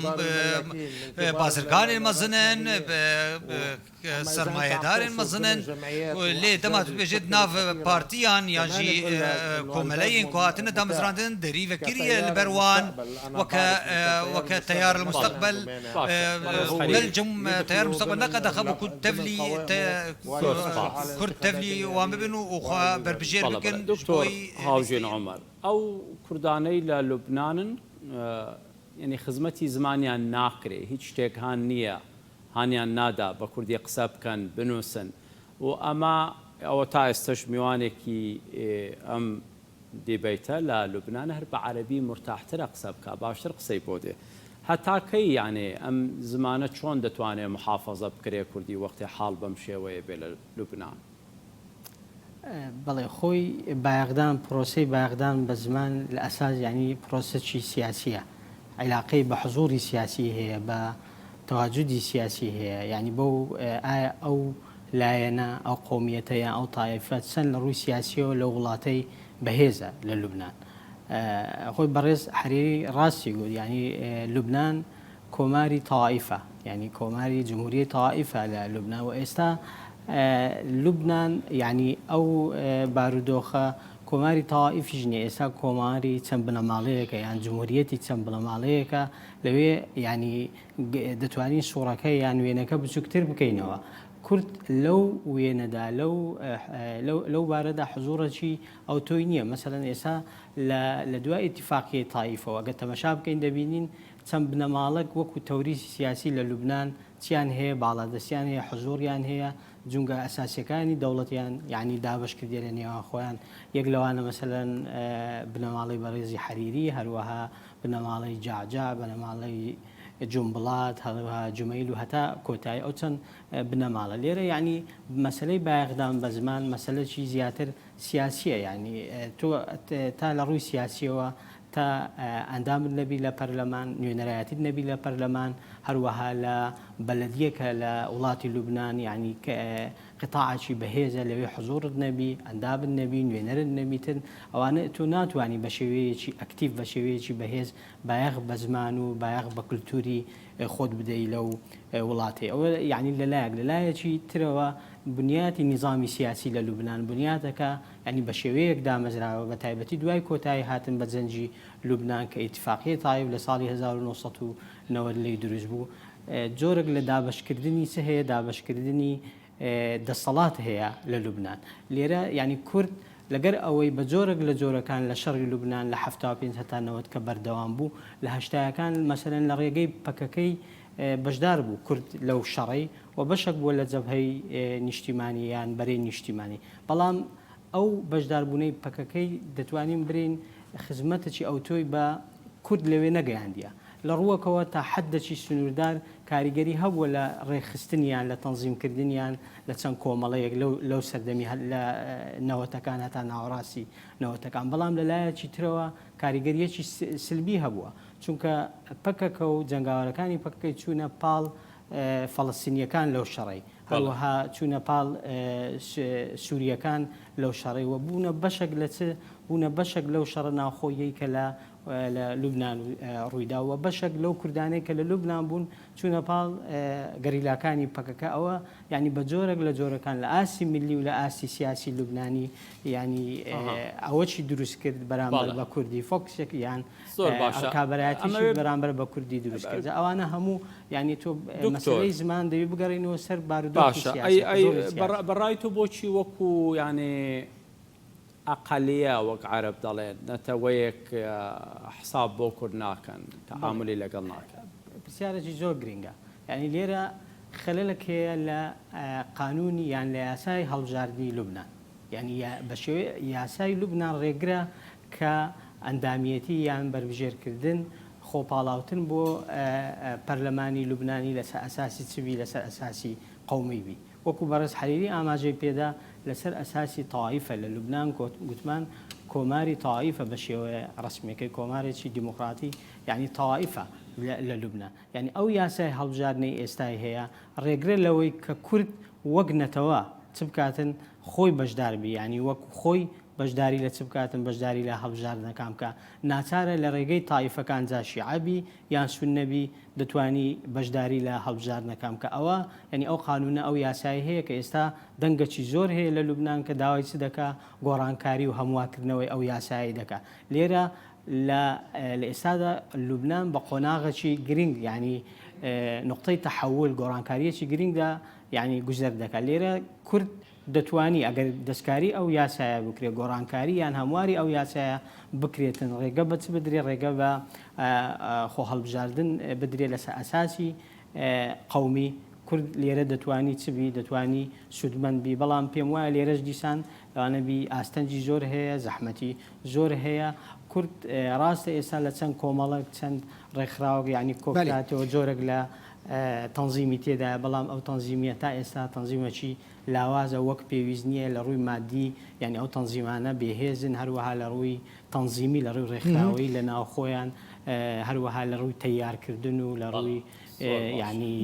bazirganên mezin in. sermayedarên mezin in lê dema tu dibêjî di nav partiyan yan jî komeleyên ku hatine damezrandin derî vekiriye li ber wan weke weke Teyar El Musteqbel ne li cem Teyar El Musteqbel ne qedexe bû ku tevlî Kurd tevlî wan bibin û xwe berbijêr bikin ji bo Hawjên Omer ew Kurdaney li Lubnanin Yanî xizmetî zimanyan nakrê, hîç ştêk han nîye, haniyan nada بە کوردی قسە بکەن، بنووسن و ئەمە ئەوە تا ئێستەش میوانێکی ئەم دیبەیتە لە لوبنان هەر بە عەرەبی مورتاحترە قسە بکا، باشتر قسەی بۆ دێ. هەتا کەی یانێ ئەم زمانە چۆن دەتوانێ موحافەزە بکرێ کوردی وەختێ حاڵ بەم شێوەیە بێ لە لوبنان؟ بەڵێ خۆی بایەخدان پرۆسەی بایەخدان بە زمان لە ئەساس یانی پرۆسەکی سیاسیە عیلاقەی بە حزوری سیاسی هەیە بە تەواجودی سیاسی هەیە یانی بەو ئایا ئەو لایەنە ئەو قەومیەتە یان ئەو تایفە چەند لە ڕووی سیاسیەوە لەو وڵاتەی بەهێزە لە لوبنان خۆی بەڕێز حەریری ڕاستی گوت یانی لوبنان کۆماری تائیفە یانی کۆماری جمهوریەی تائیفە لە لوبنان و ئێستا لوبنان یانی ئەو بارودۆخە کۆماری تائیفیش نیە ئێستا کۆماری چەند بنەماڵەیەکە یان جمهوریەتی چەند بنەماڵەیەکە لەوێ یانی دەتوانین سوڕەکە یان وێنەکە بچووکتر بکەینەوە کورد لەو وێنەدا لەو لەو بارەدا حزوڕێکی ئەوتۆی نییە مەسەلەن ئێستا لە دوای ئیتیفاقیەی تائیفەوە گەر تەمەشا بکەین دەبینین چەند بنەماڵەک وەکو تەوریسی سیاسی لە لوبنان چیان هەیە، باڵادەستیان هەیە، حزوڕیان هەیە، جومگە ئەساسیەکانی دەوڵەتیان یانی دابەش کردیە لە نێوان خۆیان، یەک لەوانە مەسەلەن بنەماڵەی بەڕێزی حەریری، هەروەها بنەماڵەی جەعجەع، بنەماڵەی جومبڵات، هەروەها جومەیل و هەتا کۆتایی ئەو چەند بنەماڵە. لێرە یانی مەسەلەی بایەخدان بە زمان مەسەلەکی زیاتر سیاسیە یانی تۆ تا لە ڕووی سیاسیەوە تا ئەندامت نەبی لە پەرلەمان، نوێنەرایەتیت نەبی لە پەرلەمان، هەروەها لە بەلەدیەکە لە وڵاتی لوبنان یانی قیتاعەکی بەهێزە لەوێ حزوڕت نەبی، ئەندامت نەبی، نوێنەرت نەبیتن، ئەوانە تۆ ناتوانی بە شێوەیەکی ئەکتیڤ بە شێوەیەکی بەهێز بایەخ بە زمان و بایەخ بە کلتوری خۆت بدەی لەو وڵاتەی. ئەوە یانی لە لایەک، لە لایەکی ترەوە بنیاتی نیزامی سیاسی لە لوبنان بنیاتەکە یانی بە شێوەیەک دامەزراوە بە تایبەتی دوای کۆتایی هاتن بە جەنگی لوبنان کە ئیتیفاقیەی تایف لە ساڵی 1990 لێی دروست بوو جۆرێک لە دابەشکردنی چ هەیە دابەشکردنی دەسەڵات هەیە لە لوبنان لێرە یانی کورد لەگەر ئەوەی بە جۆرێک لە جۆرەکان لە شەڕی لوبنان لە 75 هەتا 90 کە بەردەوام بوو لە هەشتایەکان مەسەلەن لە ڕێگەی پەکەکەی بەشدار بوو کورد لەو شەڕەی و بەشەک بووە لە جەبهەی نیشتیمانی یان بەرەی نیشتیمانی بەڵام ئەو بەشداربوونەی پەکەکەی دەتوانین برێین خزمەتەکی ئەوتۆی بە کورد لەوێ نەگەیاندیە. لە ڕووەکەوە تا حەدەکی سنووردار کاریگەری هەبووە لە ڕێکخستنیان، لە تەنزیمکردنیان لە چەند کۆمەڵەیەک لەو لەو سەردەمی لە نەوەتەکان هەتا ناوەڕاستی نەوەتەکان بەڵام لە لایەکی ترەوە کاریگەریەکی سلبی هەبووە چونکە پەکەکە و جەنگاوەرەکانی پەکەکەی چوونە پاڵ فەڵەستینییەکان لەو شەڕەی، هەروەها چوونە پاڵ سوورییەکان لەو شەڕەی و بوونە بەشێک لە چ؟ بوونە بەشێک لەو شەڕە ناوخۆییەی کە لە لە لوبنان ڕوویدا و بەشێک لەو کوردانەی کە لە لوبنان بوون چوونە پاڵ گەریلاکانی پەکەکە ئەوە یانی بە جۆرێک لە جۆرەکان لە ئاستی میللی و لە ئاستی سیاسی لوبنانی یانی ئەوەشی دروست کرد بەرامبەر بە کوردی فۆکسێک یان زۆر باشە ڕکابەرایەتیشی ئەمەوێ بەرامبەر بە کوردی دروست کرد جا ئەوانە هەموو یانی تۆ دکتۆر مەسەلەی زمان دەبی بگەڕێینەوە سەر بارودۆخی باشە ئەی سیاسی ئەی حزوری سیاسی. بە ڕای تۆ بۆچی وەکو یانێ ئەقەلیە وەک عەرەب دەڵێن نەتەوەیەک حساب بۆ کورد ناکەن بەڵێ تەعامولی لەگەڵ ناکەن؟ پرسیارێکی زۆر گرینگە یانی لێرە خەلەلێک هەیە لە قانونی یان لە یاسای هەڵبژاردنی لوبنان یانی بە شێوەی یاسای لوبنان ڕێگرە کە ئەندامیەتی یان بەربژێرکردن خۆپاڵاوتن بۆ پەرلەمانی لوبنانی لەسەر ئەساسی چ بی لەسەر ئەساسی قەومی بی وەکو بەڕێز حەریری ئاماژەی پێدا لەسەر ئەساسی تائیفە لە لوبنان گوتمان کۆماری تائیفە بە شێوەیە ڕەسمیەکەی کۆمارێکی دیموکراتی یانی تائیفە لە لوبنان یانی ئەو یاسای هەڵبژاردنەی ئێستای هەیە ڕێگرە لەوەی کە کورد وەک نەتەوە چ بکاتن خۆی بەشدار بی یانی وەک خۆی بەشداری لە چ بکاتن بەشداری لە هەڵبژاردنەکان بکا ناچارە لە ڕێگەی تائیفەکان جا شیعە بی یان سوننە بی دەتوانی بەشداری لە هەڵبژاردنەکان بکا ئەوە یانی ئەو قانوونە ئەو یاسایە هەیە کە ئێستا دەنگەکی زۆر هەیە لە لوبنان کە داوای چ دەکا گۆڕانکاری و هەموارکردنەوەی ئەو یاسایەی دەکا لێرە لە لە ئێستادا لوبنان بە قۆناغەکی گرنگ یانی نوقتەی تەحەول گۆڕانکارییەکی گرنگدا یانی گوزەر دەکا لێرە کورد دەتوانی ئەگەر دەستکاری ئەو یاسایە بکرێت گۆڕانکاری یان هەمواری ئەو یاسایە بکرێتن ڕێگە بە چ بدرێ ڕێگە بە خۆ هەڵبژاردن بدرێ لەسەر ئەساسی قەومی کورد لێرە دەتوانی چ بی دەتوانی سوودمەند بی بەڵام پێم وایە لێرەش دیسان لەوانە بی ئاستەنگی زۆر هەیە زەحمەتی زۆر هەیە کورد ڕاستە ئێستا لە چەند کۆمەڵک چەند ڕێکخراوەک یانی کۆکراتەوە جۆرێک لە تەنزیمی تێدایە بەڵام ئەو تەنزیمیە تا ئێستا تەنزیمەکی لاوازە وەک پێویست نییە لە ڕووی مادی یانی ئەو تەنزیمانە بێهێزن هەروەها لە ڕووی تەنزیمی لە ڕووی ڕێکخراوەیی لە ناوخۆیان هەروەها لە ڕووی تەیارکردن و لە ڕووی یانی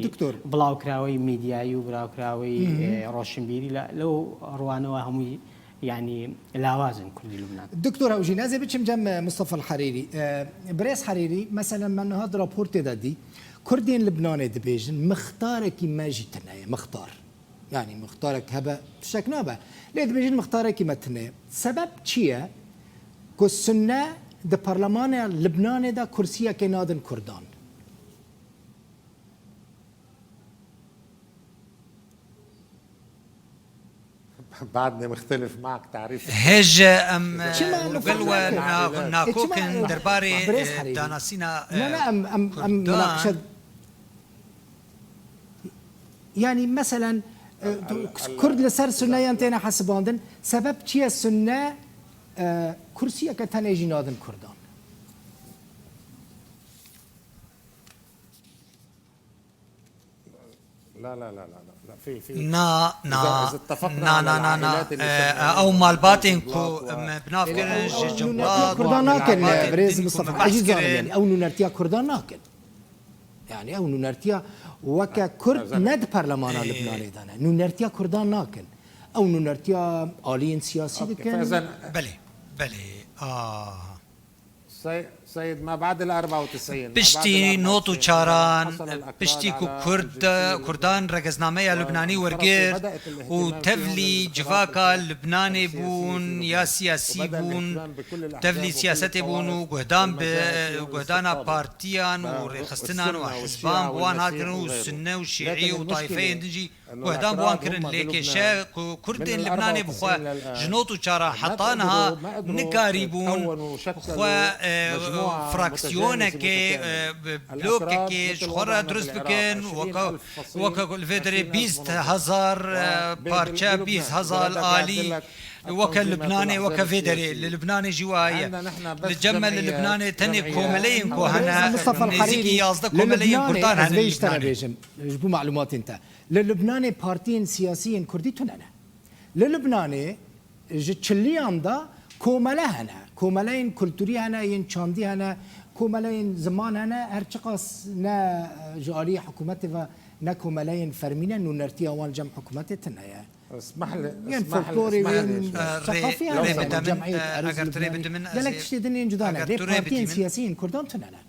بڵاوکراوەی میدیایی و براوکراوەی ڕۆشنبیری لەو ڕوانەوە هەمووی یانی لاوازن کوردی لوبنان. دکتۆر هەوژین ئەزێ بچم جەم مستەفا الحەریری برێز حەریری مەسەلەن من نها di raportê de dî Kurdên Libnanê dibêjin mixtarekî me jî tune ye mixtar yanî mixtarek hebe tiştek nabe lê dibêjin mixtarekî me tune ye sebeb çi ye ku Sunne di parlemana Libnanê de kursiyekê nadin Kurdan? Hêj em li gel we nakok in derbarê danasîna Kurdan. Yanî meselen Kurd li ser Sunneyan têne hesibandin, sebeb çi ye Sunne kursiyeke tenê jî nadin Kurdan? Na na na na na na ew malbatên ku me bi nav kirin ji Ew nûnertiya Cewlad û Kurdan nakin malbatên birêz din ku me Mistefa behs Ezîz zanim kirin. yanî ew nûnertiya Kurdan nakin. Yanî ew nûnertiya weke Kurd ne di parlemana Libnanê de ne. Nûnertiya Kurdan nakin. Ew nûnertiya aliyên siyasî dikin. Belê belê a. Piştî 94an, piştî ku Kurd Kurdan regeznameya Lubnanî wergirt û tevlî civaka Lubnanê bûn ya siyasî bûn, tevlî siyasetê bûn û guhdan bi guhdana partiyan û rêxistinan û hizban bi wan hat kirin û sunne û şîî û tayfeyên din jî Guhdan bi wan kirin lê kêşe ku Kurdên Libnanê bi xwe ji 94an heta niha nikarîbûn xwe fraksiyonekê, blokekê ji xwe re durist bikin weke li vê derê 20 hezar parçe, 20 hezar alî weke Libnanê weke vê derê li Libnanê jî wiha ye. Li cem me li Libnanê tenê komeleyên ku hene nêzîkî 11 komeleyên Kurdan hene li Libnanê. Ji bo malûmatên te Li Lubnanê partiyên siyasî yên kurdî tune ne. Li Lubnanê ji çiliyan de komele hene. Komeleyên kulturî hene, yên çandî hene, komeleyên ziman hene. Her çiqas ne ji aliyê hikûmetê ve ne komeleyên fermî ne, nûnertiya wan li cem hikûmetê tune ye. Yên folklorê û yên seqafî hene. Cemiyet Erûz Lubnanî gelek tiştê din yên cuda ne. Lê partiyên siyasî yên kurdan tune ne.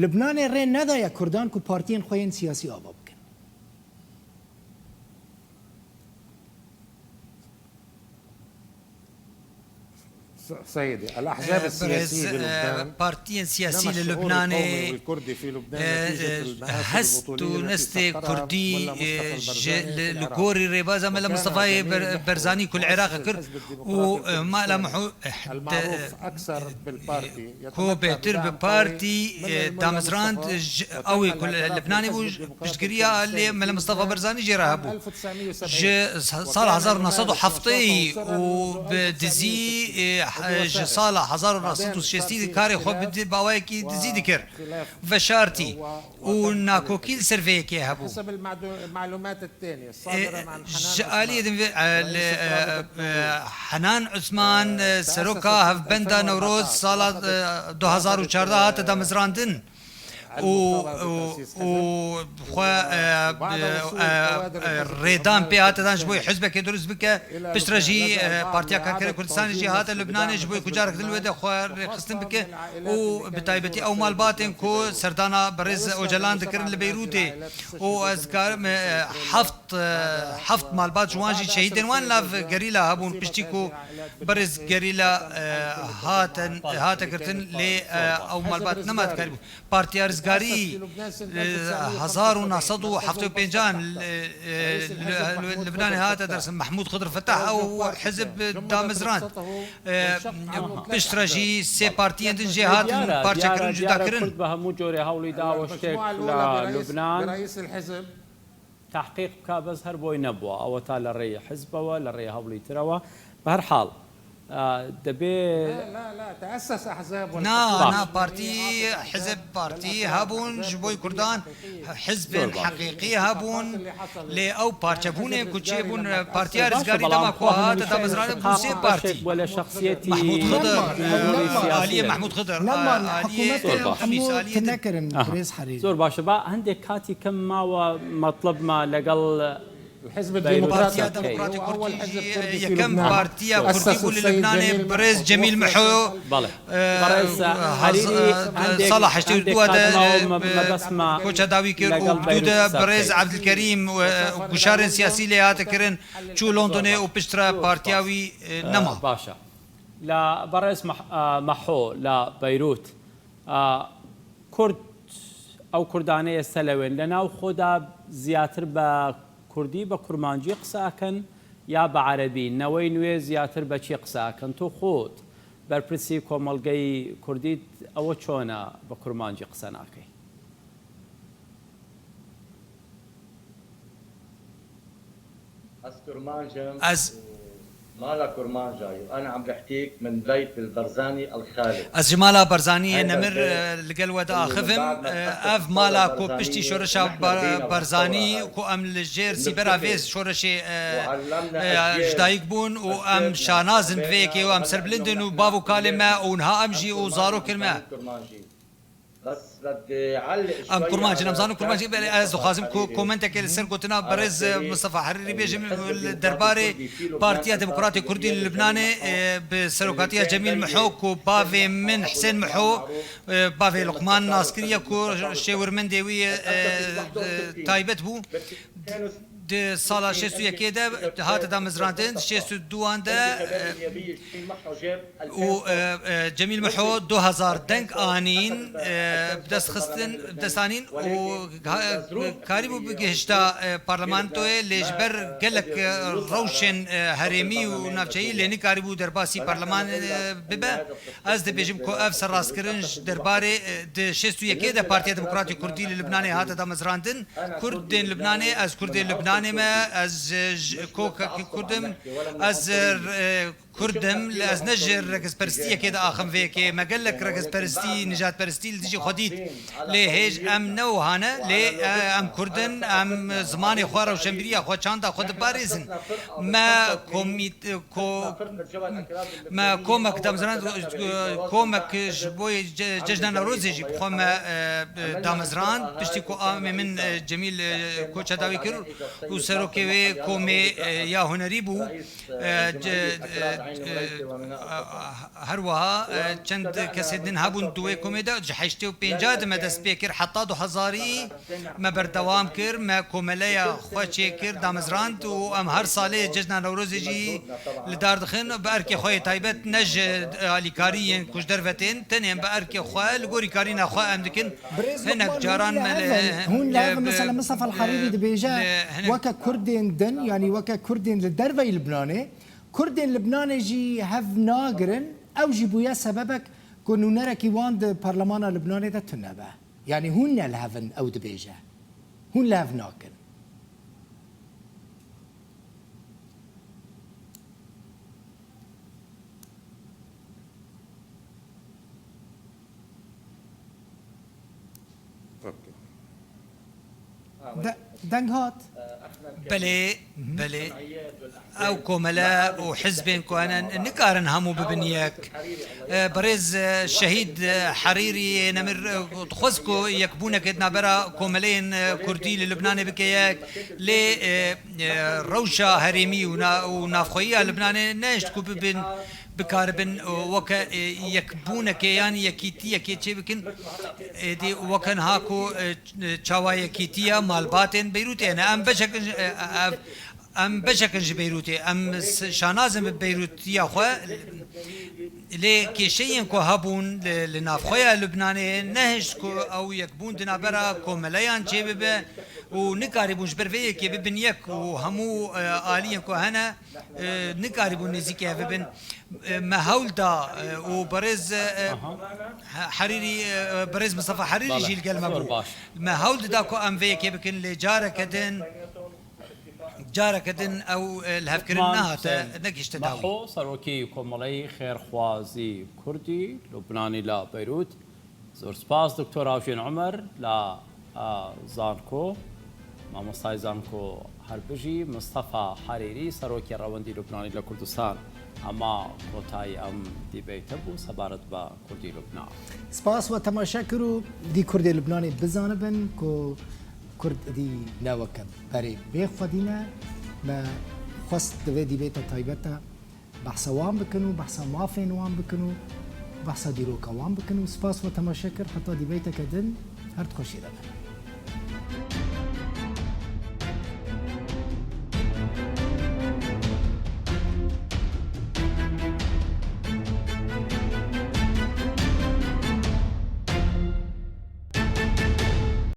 Lubnanê rê nedaye kurdan ku partiyên xwe yên siyasî ava bikin. Birêz partiyên siyasî li Lubnanê hest û nestê kurdî ji li gorî rêbaza Mela Mistefayê Berzanî ku li Iraqê kir û Mela Ku bêhtir bi partî damezrand ji ewê ku li Libnanê bû piştgiriya lê Mele Mistefa Berzanî jê re hebû. Ji sala 1970 û bi dizî ji sala 1960 karê xwe bi awayekî dizî dikir, veşartî. Û nakokî li ser vê yekê hebû. Ji aliyê din ve li Henan Osman seroka Hevbenda Newroz sala 2014 hate damezrandin. û û xwe rêdan pê hate dan ji bo hizbekê dirust bike. Piştre jî Partiya Karkerê Kurdistanê jî hate Lubnanê ji bo ku carek din li wê de xwe rêxistin bike û bi taybetî ew malbatên ku serdana birêz Ocalan dikirin li Beyrûtê û ez dikarim heft heft malbat ji wan jî şehîdên wan nav gerîla hebûn piştî ku birêz gerîla hatin hate girtin lê ew malbat nema dikarîbû Partiya Rizgarî 1975 an li Libnanê hate derxistin. Mehmûd Xidir Fetah ew hizb damezrand. Piştre jî sê partiyên din jê hatin parçekirin û cudakirin. Kurd bi hemû corê hewlî dawe ştêk li Lubnan تەحقیق بکا بەس هەر بۆی نەبووە ئەوەتا لە ڕێی حزبەوە لە ڕێی هەوڵی ترەوە بەهەرحاڵ دەبێ. نا نا پارتی حزب پارتی هەبوون ji بۆی کوردان حزبێن حەقیقی هەبوون لێ ئەو پارچەبوونێن ku çêbûn Partiya Rizgarî dema ku hate damezrandin bû sê partî Mehmûd Xidir aliyê Mehmûd Xidir aliyê Xemîs aliyê din. زۆر باشە با هەندێک کاتی کەم ماوە مەتڵەبمە لەگەڵ پارتیا دیموکراتی کوردی یەکەم پارتیا کوردی بوو لە لوبنانێ بەڕێز جەمیل محۆ ساڵە 82 دە کۆچا داوی کرد و دوو دە بەڕێز عەبدولکەریم گوشارên سیاسی لێ هاتە کردن چوو لۆندۆنێ و پشترە پارتیا وی نەما. باشە لە بەڕێز مەحۆ لە بەیروت کورد ئەو کوردانەی ئێستا لەوێن لە ناو خۆدا زیاتر بە کوردی بە کورمانجی قسە ئەکەن یا بە عەرەبی؟ نەوەی نوێ زیاتر بە چی قسە ئەکەن؟ تۆ خۆت بەرپرسی کۆمەڵگەی کوردیت ئەوە چۆنە بە کورمانجی قسە ناکەی؟ ئەز Ez ji mala Barzaniyê nemir li gel we diaxivim. Ev mala ku piştî şoreşa Barzanî ku em li jêr sîbera vê şoreşê ji dayik bûn û em şanaz in bi vê yekê û em serbilind in û bav û kalên me û niha em jî û zarokên me. Em kurmanc in, em zanin kurmanc in. Belê ez dixwazim ku komentekê li ser gotina birêz Mistefa Herîrî bêjim li derbarê Partiya Demokratê Kurdî li Libnanê bi serokatiya Cemîl Miho ku bavê min Hisên Miho bavê Luqman nas kiriye ku şêwirmendê wî yê taybet bû. Di sala 61 de hate damezrandin, di 62 an de û Cemîl Miho 2000 deng anîn bi dest xistin bi dest anîn û karîbû bigihişta parlamentoyê lê ji ber gelek rewşên herêmî û navçeyî lê nikarîbû derbasî parlemanê bibe. Ez dibêjim ku ev serrastkirin ji derbarê di 61 de Partiya Demokratî Kurdî li Libnanê hate damezrandin. Kurdên Libnanê, ez Kurdê Libnanê me, ez ji kokekî Kurd im, ez Kurd im, lê ez ne ji regezperestiyekê diaxim vê yekê. Me gelek regezperestî, nijadperestî li dijî xwe dît. Lê hêj em ne wiha ne, lê em Kurd in, em zimanê xwe, rewşenbîriya xwe, çanda xwe diparêzin. Me Me komek damezrand, komek ji bo cejna Newrozê jî bi xwe me damezrand. Piştî ku amê min Cemîl koça dawî kir û serokê wê komê ya hunerî bû. Her wiha çend kesên din hebûn di wê komê de. Ji 85 de me dest pê kir heta du hezarî me berdewam kir. Me komeleya xwe çêkir, damezrand û em her salê cejna Newrozê jî li dar dixin bi erkê xwe yê taybet ne ji alîkariyên ku ji derve tên, tenê em bi erkê xwe li gorî karîna xwe em dikin. Birêz Hinek Luqman hûn caran li me hev li in, hûn li hev in mesela Mistefa El Herîrî dibêje hinek weke Kurdên din yanî weke Kurdên li derveyî Libnanê, Kurdên Libnanê jî hev nagirin, ew jî bûye sebebek ku nûnerekî wan di parlemana Libnanê de tune be. Yanî hûn ne li hev in ew dibêje. Hûn li hev nakin. دەنگ هات؟ بەلێ بەلێ ئەو کۆمەلە و حزبێن کو هەنە نکارن هەموو ببن یەک. بەڕێز شەهید حەریری نەمر دخوست کو یەکبوونەکێ نابەرا کۆمەلەیێن کوردی لە لوبنانێ بکە یەک، لێ ڕەوشا هەرێمی و ناوخۆیی یا لوبنانێ نەهێشت کو ببن بکاربن وەکە یەکبوونەکێ یان یەکیتییەکێ چێ بکن ئێدی وەکە نها کو چاوا یەکیتییە مالباتێن بەیروتێ هەنە ئەم بەشەکن ئەم بەشەکن ژ بەیروتێ ئەم شانازن بە بەیروتییا خوە لێ کێشەیێن کو هەبوون لە ناوخۆیا لوبنانێ نەهێشت کو ئەو یەکبوون di navbera komeleyan çê bibe û nikarîbûn ji ber vê yekê bibin yek û hemû aliyên ku hene Nikarîbûn nêzîkî hev bibin. Me hewl da û birêz Herîrî birêz Mistefa Herîrî jî li gel me bû. Me hewl dida ku em vê yekê bikin lê careke din careke din ew lihevkirin nehate negihîşte dawî. Meho Serokê Komeleyê Xêrxwazî Kurdî Lubnanî li Beyrût زۆر سپاس دکتۆر هاوژین عومەر لە زانکۆ مامۆستای زانکۆ هەربژی مستەفا حەریری سەرۆکی ڕەوەندی لوبنانی لە کوردستان ئەمە کۆتایی ئەم دیبەیتە بوو سەبارەت بە کوردی لوبنان. سپاس وە تەماشا کر و دی کوردێ لوبنانێ بزانبن کو کورد ئدی نە وەکە بەرێ بێ خوەدینە me xwest di vê dîbêta taybet de Behsa wan bikin û behsa mafên wan bikin û behsa dîroka wan bikin û spas we temaşe kir heta dîbeyteke din her di xweşiyê de bin.